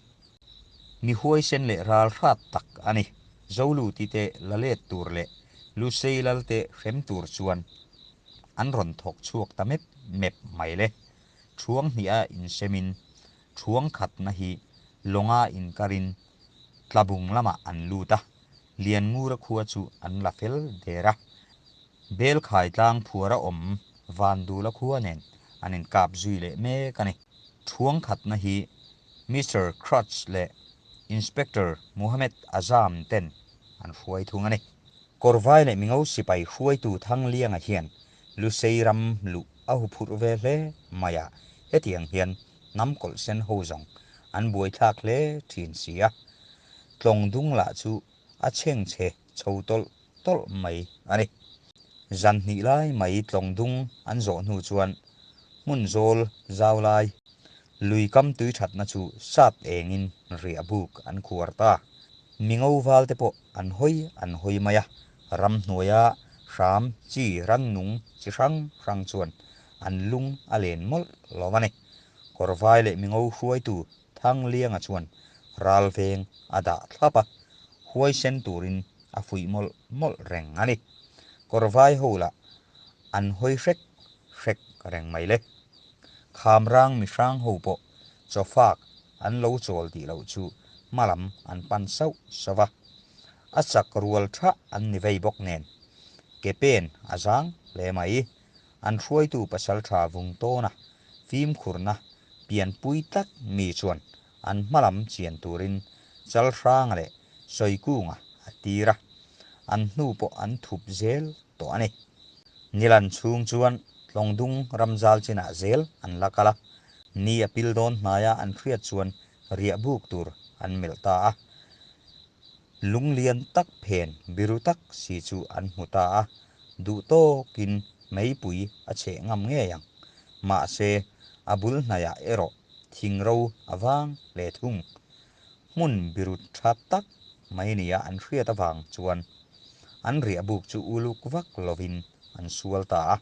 A: Mi huaisen leh ral hrat tak a ni. Zoluti te la let tur leh Lusei Lalte hrem tur chuan an rawn thawk chhuak ta mep mep mai le. Thuang hnih a insemin thuang khatna hi lawnga inkarin tlabung lamah an lut a, Lianngura khua chu an la fel der a. Belkhai tlang phuara awm Vandula khua nen an inkap zui leh mek a ni. Thuang khatna hi Mister Crutch leh Inspector Muhammad Azam ten an hruai thung a ni. Kawrvai leh Mingo sipai hruaitu Thanglianga hian Lusei ram luh a huphurh ve hle mai a, hetiang hian hnam kawlh sen ho zawng an buaithlak hle thin si a. Tlawng dung lah chu a chhengchhe chho tawlh tawlh mai a ni. Zan hnih lai mai tlawng dung an zawh hnu chuan hmun zawl zau lai lui kam tui thatna chu sat engin riah buk an khuar ta. Mingo val te pawh an hawi an hawi mai a, ramhnuaia hram chi rannung chi hrang hrang chuan an lung a len mawlh lo a ni. Kawrvai leh mingo hruaitu Thanglianga chuan ral veng a dah thlap a, huaisen turin a fuih mawlh mawlh reng a ni. Kawrvai ho lah an hawi hrek hrek reng mai le. Khamrang mihrang ho pawh chawfak an lo chawl tih loh chu hmalam an pan sauh sauh a, a chak rual tha an ni vei bawk nen ke pen a zang hle mai. An hruaitu pasaltha vung tawna fimkhurna pianpui tlat mi chuan an hmalam chian turin Chalhranga leh Sawikunga a tir a, an hnu pawh an thup zel tawh a ni. Nilan chhung chuan Tlawngdung ramzal chinah zel an la kal a, ni a pil dawn hnaia an hriat chuan riah buk tur an melh ta a. Lung lian tak phen biru tak si chu an hmu ta a, duh tawkin meipui a cheh ngam ngei ang. Mahse, a bul hnaiah erawh thingro a vang hle thung. Hmun biru tha tak mai nia an hriat avang chuan an riah buk chu uluk vak lovin an sual ta a.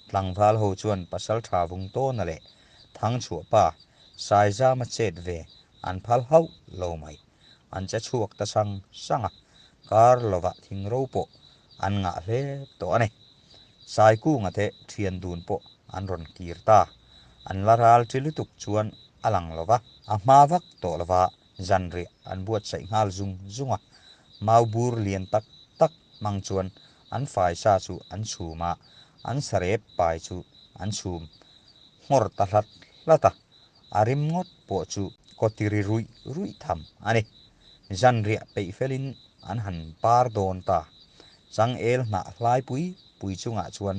A: Tlangval ho chuan Pasaltha Vungtawna leh Thangchhuahpa Saizama chet ve an phal hauh lo mai. An che chhuak ta sang sang a, kar lovah thingro pawh an ngah hle tawh a ni. Saikunga te thian dun pawh an rawn kir ta. An la ral chi lutuk chuan a lang lo va, a hma vak tawh lo va, zanriah an buatsaih nghal zung zung a. Mau bur lian tak tak hmang chuan an faisa chu an chhum a, an sarep pai chu an chhum nghawr ta hlat hlat a, a rim ngawt pawh chu kawtiri ruih ruih tham a ni. Zanriah peih felin an han par dawn ta. Changel hnah hlai pui pui chungah chuan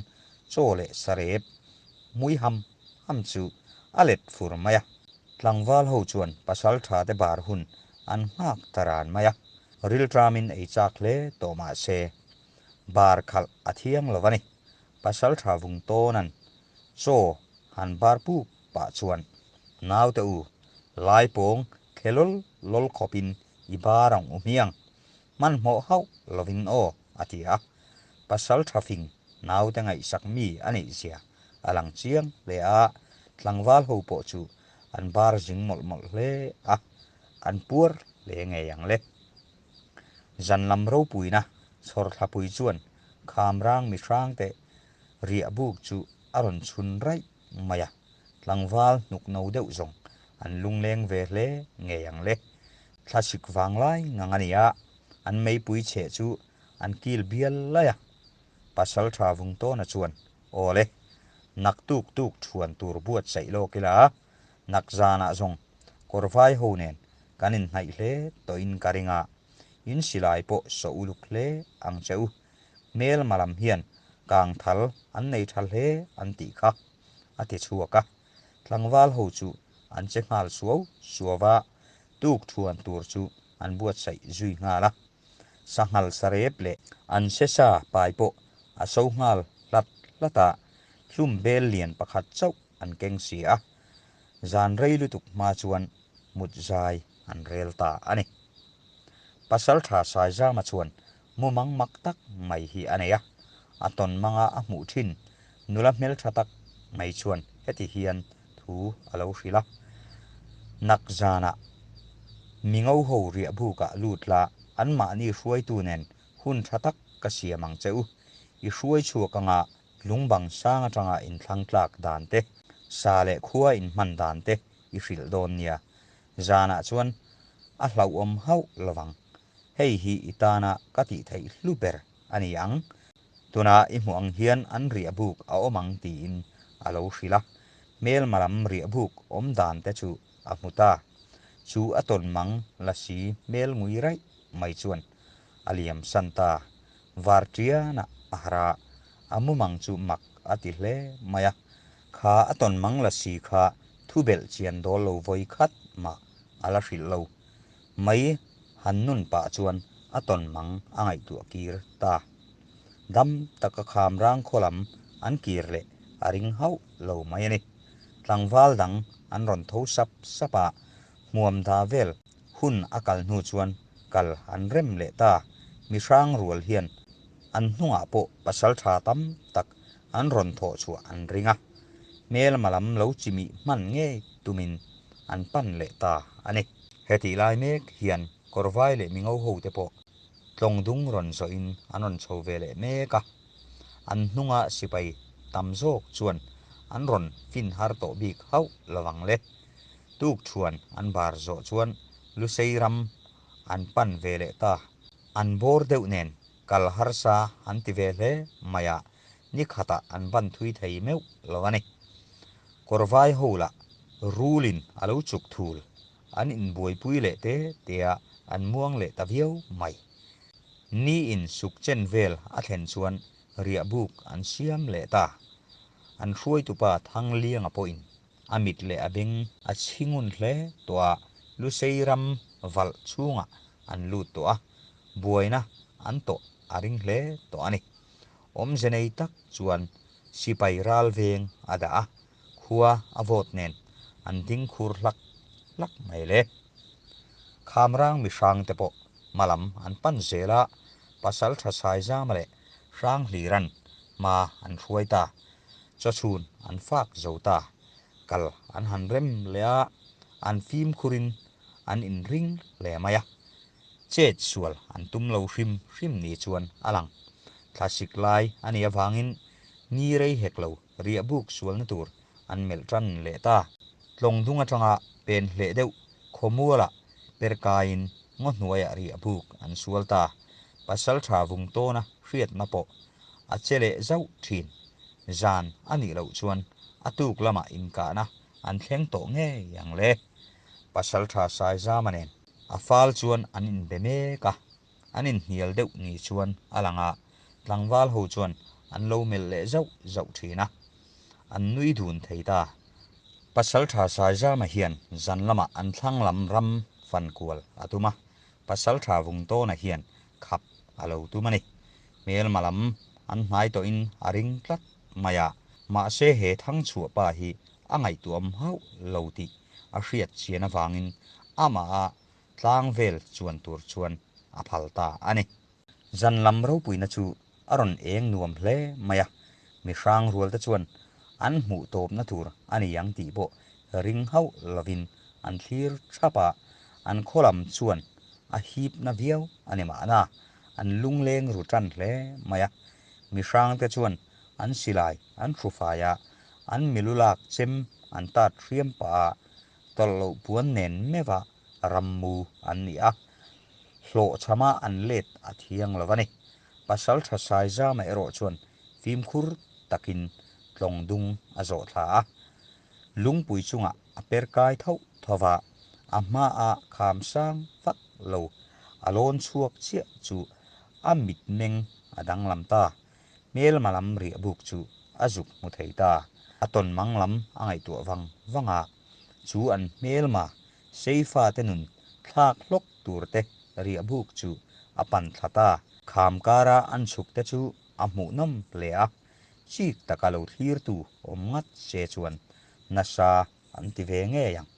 A: chaw leh sarep hmui ham ham chu a let fur mai a. Tlangval ho chuan pasal tha te bar hun an nghak ta ran mai a, rilṭamin ei chak hle tawh mah se bar khalh a thiang lo a ni. Pasal tha vung tawnan chaw han bar puk pah chuan naute u lai pawng thle lawl lawl khawpin i bar ang u hmiang Hmanhmawh hauh lovin aw, a ti a. Pasal tha fing naute ngaihsak mi a neih zia a lang chiang hle a, tlangval ho pawh chu an bar zing mawlh mawlh hle a, an puar hle ngei ang le. Zan lam ropuina chhawrthlapui chuan Khamrang mihrangte riah buk chu a rawn chhun raih mai a, tlangval hnuk no deuh zawng an lungleng ve hle ngei ang le. Thlasik vang lai ngang a ni a, an meipui chheh chu an kil bial lai a. Pasaltha Vungtawna chuan, Aw le, nak tuk tuk thuan tur buatsaih lawk ila, nak zanah zawng kawrvai ho nen kan inhnaih hle tawhin ka ring a, in silai pawh sawh uluk hle ang che u. Hmelma lam hian kangthal an nei tha hle an tih kha, a ti chhuak a. Tlangval ho chu an che nghal suau suau a, tuk thuan tur chu an buatsaih zui nghal a. Sanghal sarep leh an sesa pai pawh a so nghal hlat hlat a, hlum bel lian pakhat chauh an keng si a. Zan rei lutuk hma chuan mut zai an rel ta a ni. Pasaltha Saizama chuan mumang mak tak mai hi a nei a, a tawn manga a hmuh thin nula hmeltha tak mai chuan heti hian thu a lo hrilh a, Nak zanah mi ngo ho riah bukah lut la, anmahni hruaitu nen hun tha tak ka siam ang che u, i hruai chhuak anga lungbang sang atanga inthlang tlak dan te, sa leh khua inhman dan te i hrilh dawn nia, zanah chuan a hlauhawm hauh lovang. Hei hi i tana ka tih theih hlu ber a ni ang. Tuna i hmuh ang hian an riah buk a awm ang tiin a lo hrilh a. Hmelma lam riah buk awm dan te chu a hmu ta. Chu a tawn mang la si hmel ngui raih mai chuan a liam san ta. Varṭianah a harh a, a mumang chu mak a ti hle mai a. Kha a tawn mang la si kha thu belh chian dawl lo vawi khat mah a la hrilh lo. Mai han nun pah chuan a tawn mang a ngaihtuah kir ta. Dam taka kham rang khaw lam an kir leh a ring hauh lo mai a ni. Tlangval dang an rawn tho sap sap a, hmuam da vel hun a kal hnu chuan Kal an rem leh ta. Mi hrang rual hian an hnungah pawh pasaltha tam tak an rawn thawh chhuah an ring a. Hmelma lam lo chimih hman ngei tumin an pan leh ta a ni. Hetih lai mek hian Kawrvai leh Mingo hote pawh tlawng dung rawn zawhin an rawn chho ve leh mek a. An hnunga sipai tam zawk chuan an rawn fin har tawh bik hauh lovang le. Tukṭhuan an bar zawh chuan Lusei ram an pan ve leh ta. An bawr deuh nen kal harsa an ti ve hle mai a, ni khatah an ban thui thei meuh lo a ni. Kawrvai ho lah rulin a lo chuk thul, an inbuaipui leh te te a, an muang leh ta viau mai. Ni in suk chen vel a thlen chuan riahbuk an siam leh ta. An hruaitupa Thanglianga pawhin a mit leh a beng a chhi ngun hle tawh a, Lusei ram valh chhungah an lut tawh a, buaina an tawh a ring hle tawh a ni. Awmze nei tak chuan sipai ral veng a dah a, khua a vawt nen an ding khur hlak hlak mai le. Khamrang mihrang te pawh hmalam an pan zel a, Pasaltha Saizama leh Hranghliran hma an hruai ta. Chawchhun an fak zo ta. Kal an han rem leh a, an fimkhurin an inring hle mai a. Chet sual an tum lo hrim hrim ni chuan a lang. Thlasik lai a nih avangin ni rei hek lo riahbuk sualna tur an melh tan leh ta. Tlawng dung atanga pen hleh deuh khawmualah perkaiin ngaw hnuaiah riahbuk an sual ta. Pasaltha vung tawna hriatna pawh a che leh zauh thin. Zan a nih loh chuan a tuk lamah inkahna an thleng tawh ngei ang le. Pasaltha Saizama nen a fal chuan an inbe mek a, an inhnial deuh ni chuan a lang a, tlangval ho chuan an lo melh leh zauh zauh thin a, an nui dun thei ta. Pasaltha Saizama hian zan lamah an thlang lam ram fan kual a tum a, Pasaltha Vungtawna hian khap a lo tum a ni. Hmelma lam an hnai tawhin a ring tlat mai a, mahse he Thangchhuah pa hi a ngaihtuahawm hauh lo tih a hriat chian avangin amaha tlang vel chuan tur chuan a phal ta a ni. Zan lam ropuina chu a rawn eng nuam hle mai a, mi hrang rual te chuan an hmuh tawpna tur a ni ang tih pawh ring hauh lovin an thlir thap a, an khaw lam chuan a hip na viau a ni mahna, an lungleng ru tan hle mai a. Mi hrang te chuan an silai an hru fai a, an milu lak chem an tat hriam pah a, tawlh loh puan nen meuh a rammu an ni a, hlawhchhama an let a thiang lo a ni. Pasaltha Saizama erawh chuan fimkhur takin tlawng dung a zawh thla a, lungpui chungah a per kai thauh tho va, a hmaah kham sang vak lo a lawn chhuak chiah chu a mitmeng a danglam ta. Hmelma lam riah buk chu a zuk hmu thei ta. A tawn mang lam a ngaihtuah vang vang a, chu an hmelma Seifa te nun thlak hlawk tur te riah buk chu a pan thla ta. Kham kara an chhuk te chu a hmuhnawm hle a, chik taka lo thlirtu awm ngat se chuan nasa an ti ve ngei ang.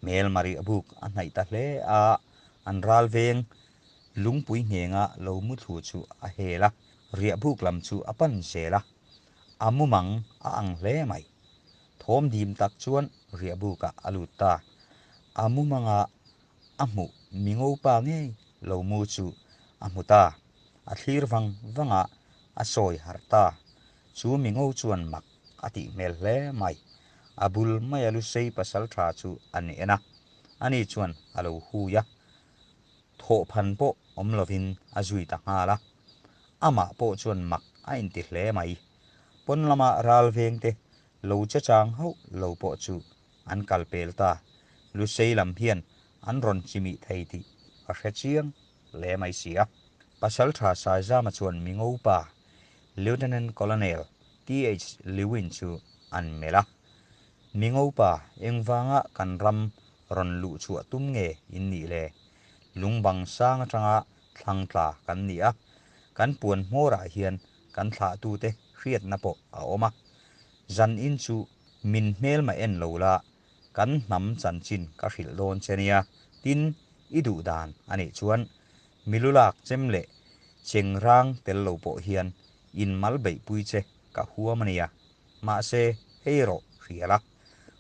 A: Hmelma riah buk a hnaih ta hle a, an ral veng lungpui nghenga lo muthlu chu a hel a, riah buk lam chu a pan zel a, a mumang a ang hle mai. Thawm dim tak chuan riahbukah a lut ta. A mumanga a hmuh mi ngopa ngei lo mu chu a hmu ta. A thlir vang vang a, a sawi harh ta. Chu mi ngo chuan mak a tih hmel hle mai. A bul maia Lusei pasal tha chu an en a, ani chuan a lo hui a. Thawhphan pawh awm lovin a zui ta nghal a. Amah pawh chuan mak a inti hle mai. Pawn lama ral vengte lo che chang hauh lo pawh chu an kal pel ta. Lusei lam hian an rawn chimih thei tih a hre chiang hle mai si a. Pasaltha Saizama chuan mi ngopa Lieutenant Colonel TH Lewin chu an melh a. Mi ngopa engvanga kan ram rawn luh chhuah tum nge in nih le? Lungbang sang atanga thlang tla kan ni a, kan puan hmawrah hian kan thlahtute hriatna pawh a awm a. Zan in chu min hmelma en lo la, kan hnam chanchin ka hrilh dawn che nia, tin i duh dan a nih chuan Milulak chem leh chengrang tel lo pawh hian in mal beihpui che ka huam a nia. Mahse, hei erawh hria la,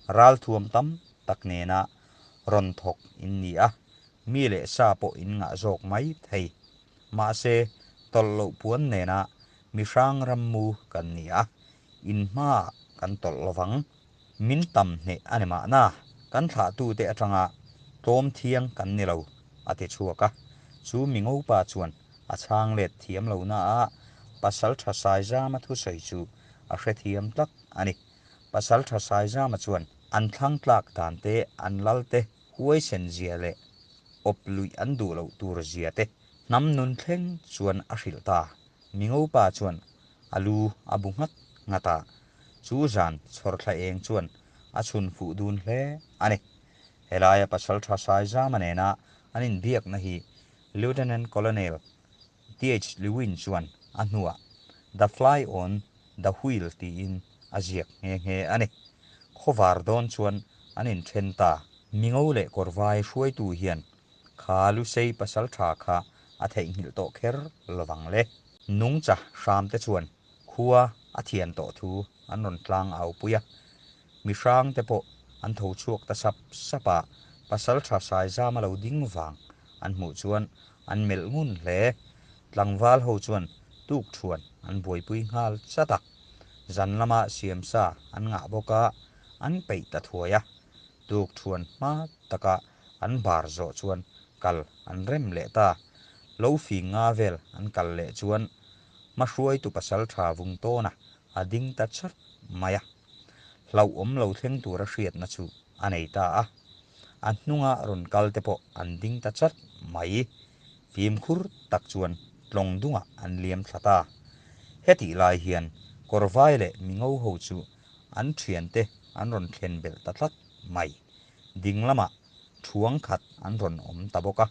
A: ralthuam tam tak nena rawn thawk in ni a, mi leh sa pawh in ngah zawk mai thei. Mahse, tawlh loh puan nena mi hrang rammu kan ni a, in hmaah kan tawlh lovang. Min tam hneh a ni mahna, kan thlahtute atanga tlawm thiang kan ni lo, a ti chhuak a. Chu mi ngopa chuan a chhang let thiam lo na a, Pasaltha Saizama thusawi chu a hrethiam tlat a ni. Pasaltha Saizama chuan an thlang tlak dan te, an lal te huaisen zia leh awp luih an duh loh tur zia te hnam nun thleng chuan a hrilh ta. Mi ngopa chuan a lu a bu nghat nghat a, chu zan chhawrthla eng chuan a chhun fuh dun hle a ni. Helaia Pasaltha Saizama nena an inbiakna hi Lieutenant Colonel TH Lewin chuan a hnuah The Fly on the Wheel tiin a ziak nghe nghe a ni. Khawvar dawn chuan an inthen ta. Mingo leh Kawrvai hruaitu hian kha Lusei pasaltha kha a theihnghilh tawh kher lovang le. Nungcha hram te chuan khua a thian tawh thu an rawn tlang au pui a. Mi hrang te pawh an tho chhuak ta sap sap a, pasaltha Saizama lo ding vang an hmuh chuan an melh ngun hle. Tlangval ho chuan tuk thuan an buaipui nghal chat a, zan lama siamsa an ngah bawk a, an peih ta thuai a. Tuk thuan hma taka an bar zawh chuan kal an rem leh ta. Lo fing nga vel an kal leh chuan hmahruaitu pasaltha vung tawna a ding ta chat mai a. Hlauhawm lo thleng tura hriatna chu a nei ta a. A hnunga rawn kal te pawh an ding ta chat mai. Fimkhur tak chuan tlawng dungah an liam thla ta. Hetih lai hian Kawrvai leh Mingo ho chu an thiante an rawn thlen belh ta tlat mai. Ding lamah thuang khat an rawn awm ta bawk a.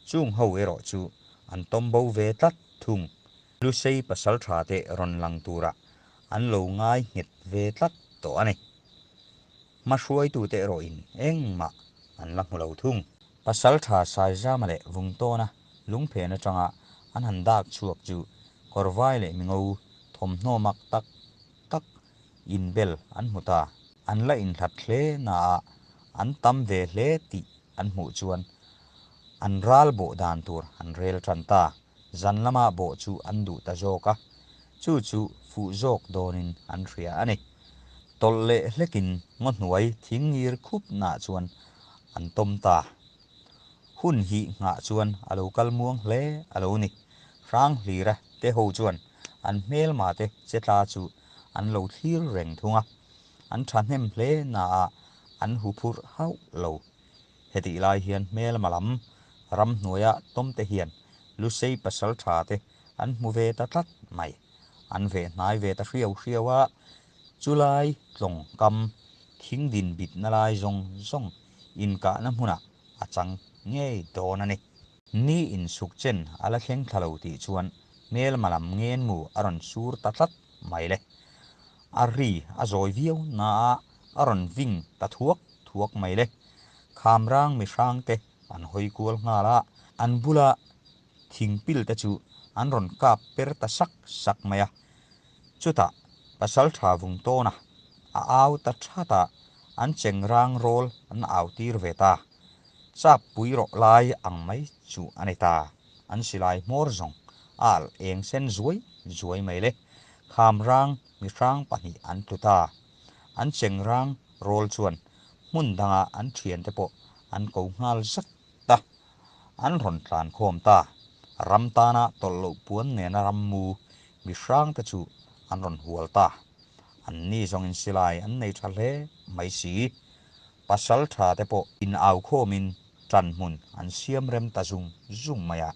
A: Chung ho erawh chu an tawm bo ve tlat thung. Lusei pasaltha te rawn lang turah an lo ngai nghet ve tlat tawh a ni. Hmahruaitute erawhin engmah an la hmu lo thung. Pasaltha Saizama leh Vungtawna lungphen atanga an han dak chhuak chu Kawrvai leh Mingo thawmhnaw mak tak tak inbel an hmu ta. An la inhlat hle naah an tam ve hle tih an hmuh chuan an ral bawh dan tur an rel tan ta. Zan lama bawh chu an duh ta zawk a, chu chu fuh zawk dawnin an hria a ni. Tawlh leh hlekin ngaw hnuai thing ngir khup nah chuan an tawm ta. Hun hi nghah chuan a lo kal muang hle a lo ni. Hranghlira te ho chuan an hmelma te che tla chu an lo thlir reng thung a, an thahnem hle naah an hu phurh hauh lo. Hetih lai hian hmelma lam ramhnuaia tawmte hian Lusei pasal tha te an hmu ve ta tlat mai. An veh hnai ve ta hriau hriau a, chulai tlawng kam thing din bitna lai zawng zawng inkahna hmunah a chang ngei dawn a ni. Ni insuk chen a la thleng thla lo tih chuan hmelma lam ngenmu a rawn sur ta tlat mai le. A ri a zawi viau na a, a rawn ving ta thuak thuak mai le. Khamrang mihrang te an hawi kual nghal a, an bula thingpil te chu an rawn kap per ta sak sak mai a. Chutah Pasaltha vung tawn a, a au ta that a, an chengrang rawl an au tir ve ta. Chap pui rawh lai ang mai chu a ni ta. An silai hmawr zawng a alh eng sen zuai zuai mai le. Khamrang mihrang pahnih an tlu ta. An chengrang rawl chuan hmun danga an thiante pawh an ko nghal zat ta. An rawn tlan khawm ta. Ram tana tawlh loh puan nena rammu mihrang te chu an rawn hual ta. An ni zawngin silai an nei tha hle mai si. Pasal tha te pawh in au khawmin tan hmun an siam rem ta zung zung mai a.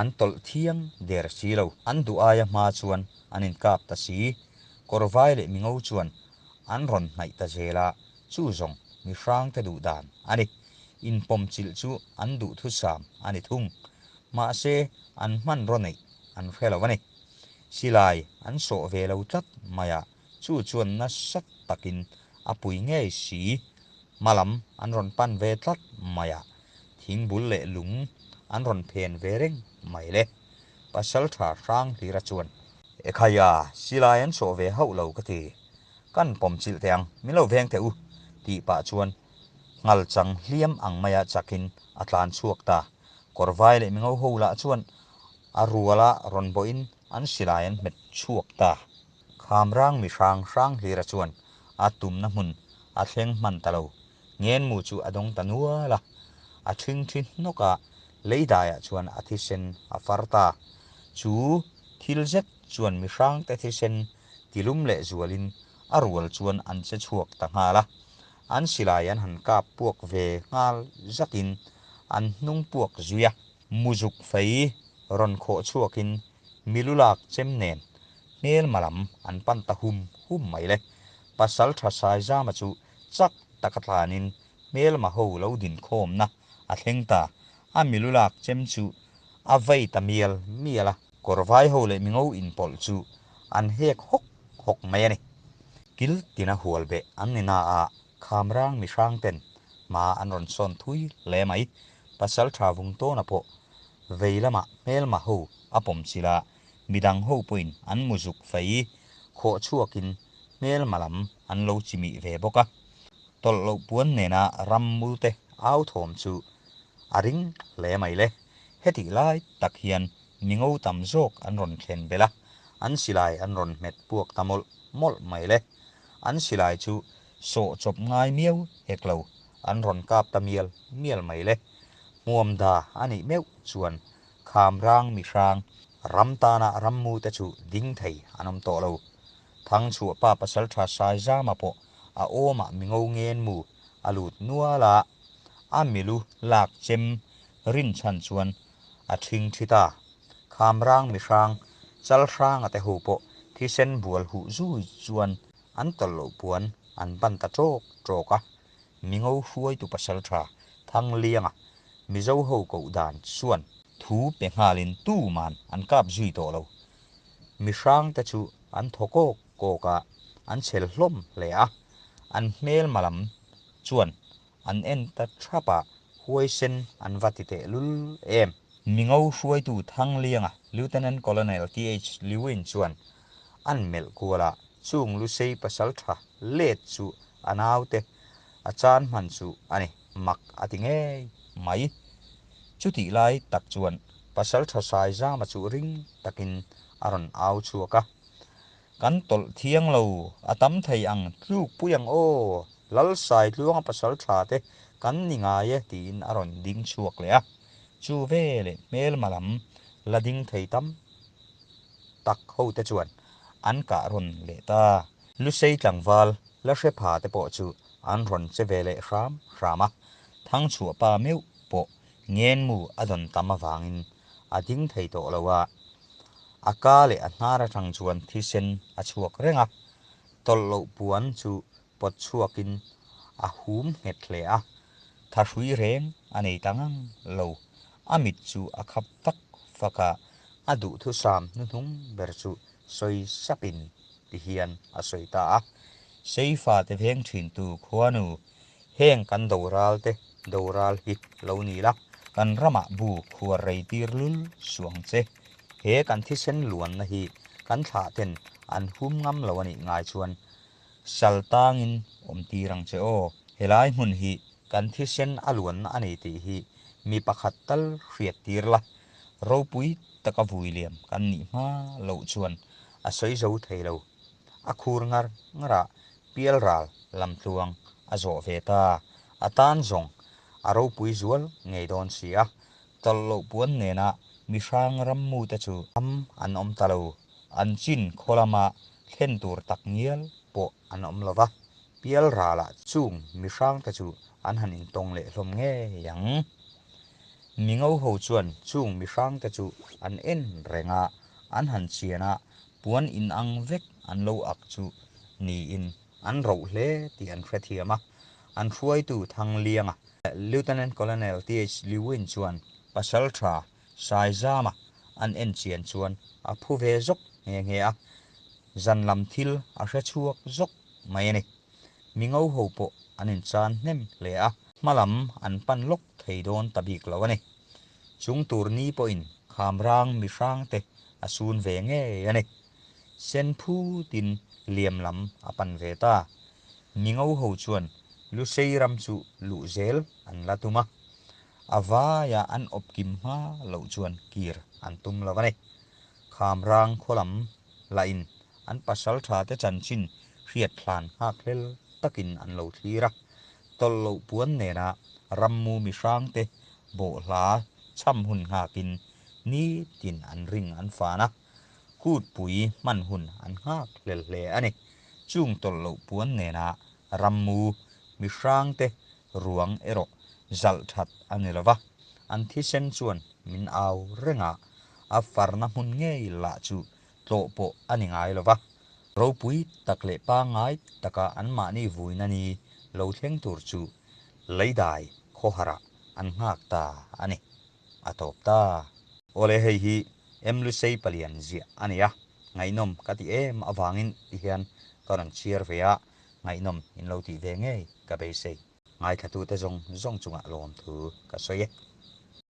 A: An tawlh thiang der si lo. An duh aia hma chuan an inkap ta si. Kawrvai leh mingo chuan an rawn hnaih ta zel a, chu zawng mi hrangte duh dan a ni. Inpawmchilh chu an duhthusam a ni thung. Mahse, an hmanraw neih an hre lo a ni. Silai an sawh ve lo tlat mai a, chu chuan nasa takin a pui ngei si. Hma lam an rawn pan ve tlat mai a, thingbul leh lung an rawn phen ve reng mai le. Pasaltha Hranghlira chuan, Ekhaia, silai an sawh ve hauh lo ka ti. Kan pawm chilh teh ang, min lo veng teh u, tih pah chuan nghal chang hliam ang maia chakin a tlan chhuak ta. Kawrvai leh mingo ho lah chuan a ruala rawn bawhin an silai an hmet chhuak ta. Khamrang mi hrang hrang hlira chuan a tumna hmun a thleng hman ta lo. Ngenmu chu a dawng ta nual a, a ṭhingṭhi hnawk a, leidaiah chuan a thisen a far ta. Chu thil zet chuan mi hrangte thisen tilum leh zualin a rual chuan an che chhuak ta nghal a. An silai an han kap puak ve nghal zatin an hnung puak zui a. Muzuk fei rawn khawh chhuakin milu lak chem nen hmelma lam an pan ta hum hum mai le. Pasalṭha Saizama chu chak taka tlanin hmelma ho lo dinkhawmna a thleng ta. A milu lak chem chu a vei ta mial mial a. Kawr vai ho leh mingo inpawlh chu an hek hawk hawk mai a ni. Kil tina hual beh an ni na a, Khamrang mihrang ten hma an rawn sawn thui hle mai. Pasalṭha Vungtawna pawh vei lamah hmelma ho a pawm chilh a, midang ho pawhin an mu zuk fei khawh chhuakin hmelma lam an lo chimih ve bawk a. Tawlh loh puan nena ram multe au thawm chu a ring hle mai le. Hetih lai tak hian mingo tam zawk an rawn thlen belh a, an silai an rawn hmet puak ta mawlh mawlh mai le. An silai chu sawh chawp ngai miau hek lo, an rawn kap ta mial mial mai le. Hmuam da a nih meuh chuan Khamrang mihrang ram tana rammu te chu ding thei an awm tawh lo. Thangchhuahpa pasaltha Saizama pawh a awmah mingo ngenmu a lut nual a, a milu lak chem rinchhan chuan a ṭhing ṭhi ta. Khamrang mihrang Chalhranga te ho pawh thisen bual huh zui chuan an tawlh loh puan an ban ta ṭawk ṭawk a. Mingo hruaitu pasalṭha Thanglianga Mizo ho koh dan chuan thu pe nghalin tuman an kap zui tawh lo. Mihrang te chu an thaw kawk kawk a, an chhel hlawm hle a. An hmelma lam chuan an en ta thap a, huaisen an va ti teh lul em. Mingo hruaitu Thanglianga Lieutenant Colonel TH Lewin chuan an melh kual a, chung Lusei pasaltha let chu a naute a chan hman chu a ni, mak a ti ngei mai. Chutih lai tak chuan pasaltha Saizama chu ring takin a rawn au chhuak a, Kan tawlh thiang lo, a tam thei ang, tluk pui ang aw, Lal Saitluanga pasal tha te kan ni ngai e tiin a rawn ding chhuak leh a. Chu veleh hmelma lam la ding thei tam tak ho te chuan an kah rawn leh ta. Lusei tlangval la hre pha te pawh chu an rawn che ve leh hram hram a, Thangchhuah pa meuh pawh ngenmu a dawn tam avangin a ding thei tawh lo a, a ka leh a hnar atang chuan thisen a chhuak reng a, tawlh loh puan chu pawt chhuakin a hum nghet hle a, thahrui reng a nei ta ngang lo, a mit chu a khap fak fak a, a duhthusam hnuhnung ber chu sawi sapin ti hian a sawi ta a, Seifa te veng thintu khuanu Heng kan doral te doral hi lo ni la, kan ramah bu khuar rei tir lul suang che. He kan thisen luanna hi kan thlah ten an hum ngam lo a nih ngai chuan sal tangin awm tir ang che aw. Helai hmun hi kan thisen a luanna a ni tih hi mi pakhat tal hriat tir la, ropui taka vui liam kan nih hma loh chuan a sawi zo thei lo. A khur ngar ngar a, Pialral lamtluang a zawh ve ta. A tan zawng a ropui zual ngei dawn si a, tawlh loh puan nena mihrang rammute chu ram an awm ta lo. An chin khaw lama thlen tur tak ngial pawh an awm lo va, Pialralah chung mihrangte chu an han intawng leh hlawm ngei ang. Mingo ho chuan chung mihrangte chu an en reng a, an han chian a, Puan inang vek an lo ak chu niin an roh hle tih an hrethiam a, an hruaitu Thanglianga, Lieutenant Colonel TH Lewin chuan Pasaltha Saizama an en chian chuan a phu ve zawk nghe nghe a, zan lam thil a hre chhuak zawk mai a ni. Mingo ho pawh an inchan hnem hle a, hma lam an pan lawk thei dawn ta bik lo a ni. Chung tur ni pawhin Khamrang mi hrangte a sun ve ngei a ni. Sen phutin liam lam a pan ve ta. Mingo ho chuan Lusei ram chu luh zel an la tum a. A vaia an awp kim hma loh chuan kir an tum lo a ni. Khamrang khaw lam lahin an pasaltha te chanchin hriat hlan nghak hlel takin an lo thlir a. Tawlh loh puan nena rammu mi hrangte bawhhla chham hun nghakin nitin an ring an fan a, kutpui hman hun an nghak hlel hle a ni. Chung tawlh loh puan nena rammu mi hrangte ruang erawh zalh that a ni lo va, an thisen chuan min au reng a, a farna hmun ngei lah chu tlawh pawh a ni ngai lo va. Ropui tak leh pangngai taka anmahni vuina ni lo thleng tur chu leidai khawharah an nghak ta a ni. A tawp ta. Awle hei hi Emlusei palian ziah a ni a, ngaihnawm ka ti em avangin ti hian ka rawn chhiar ve a, ngaihnawm in lo tih ve ngei ka beisei. Ngaithlatute zawng zawng chungah lawmthu ka sawi e.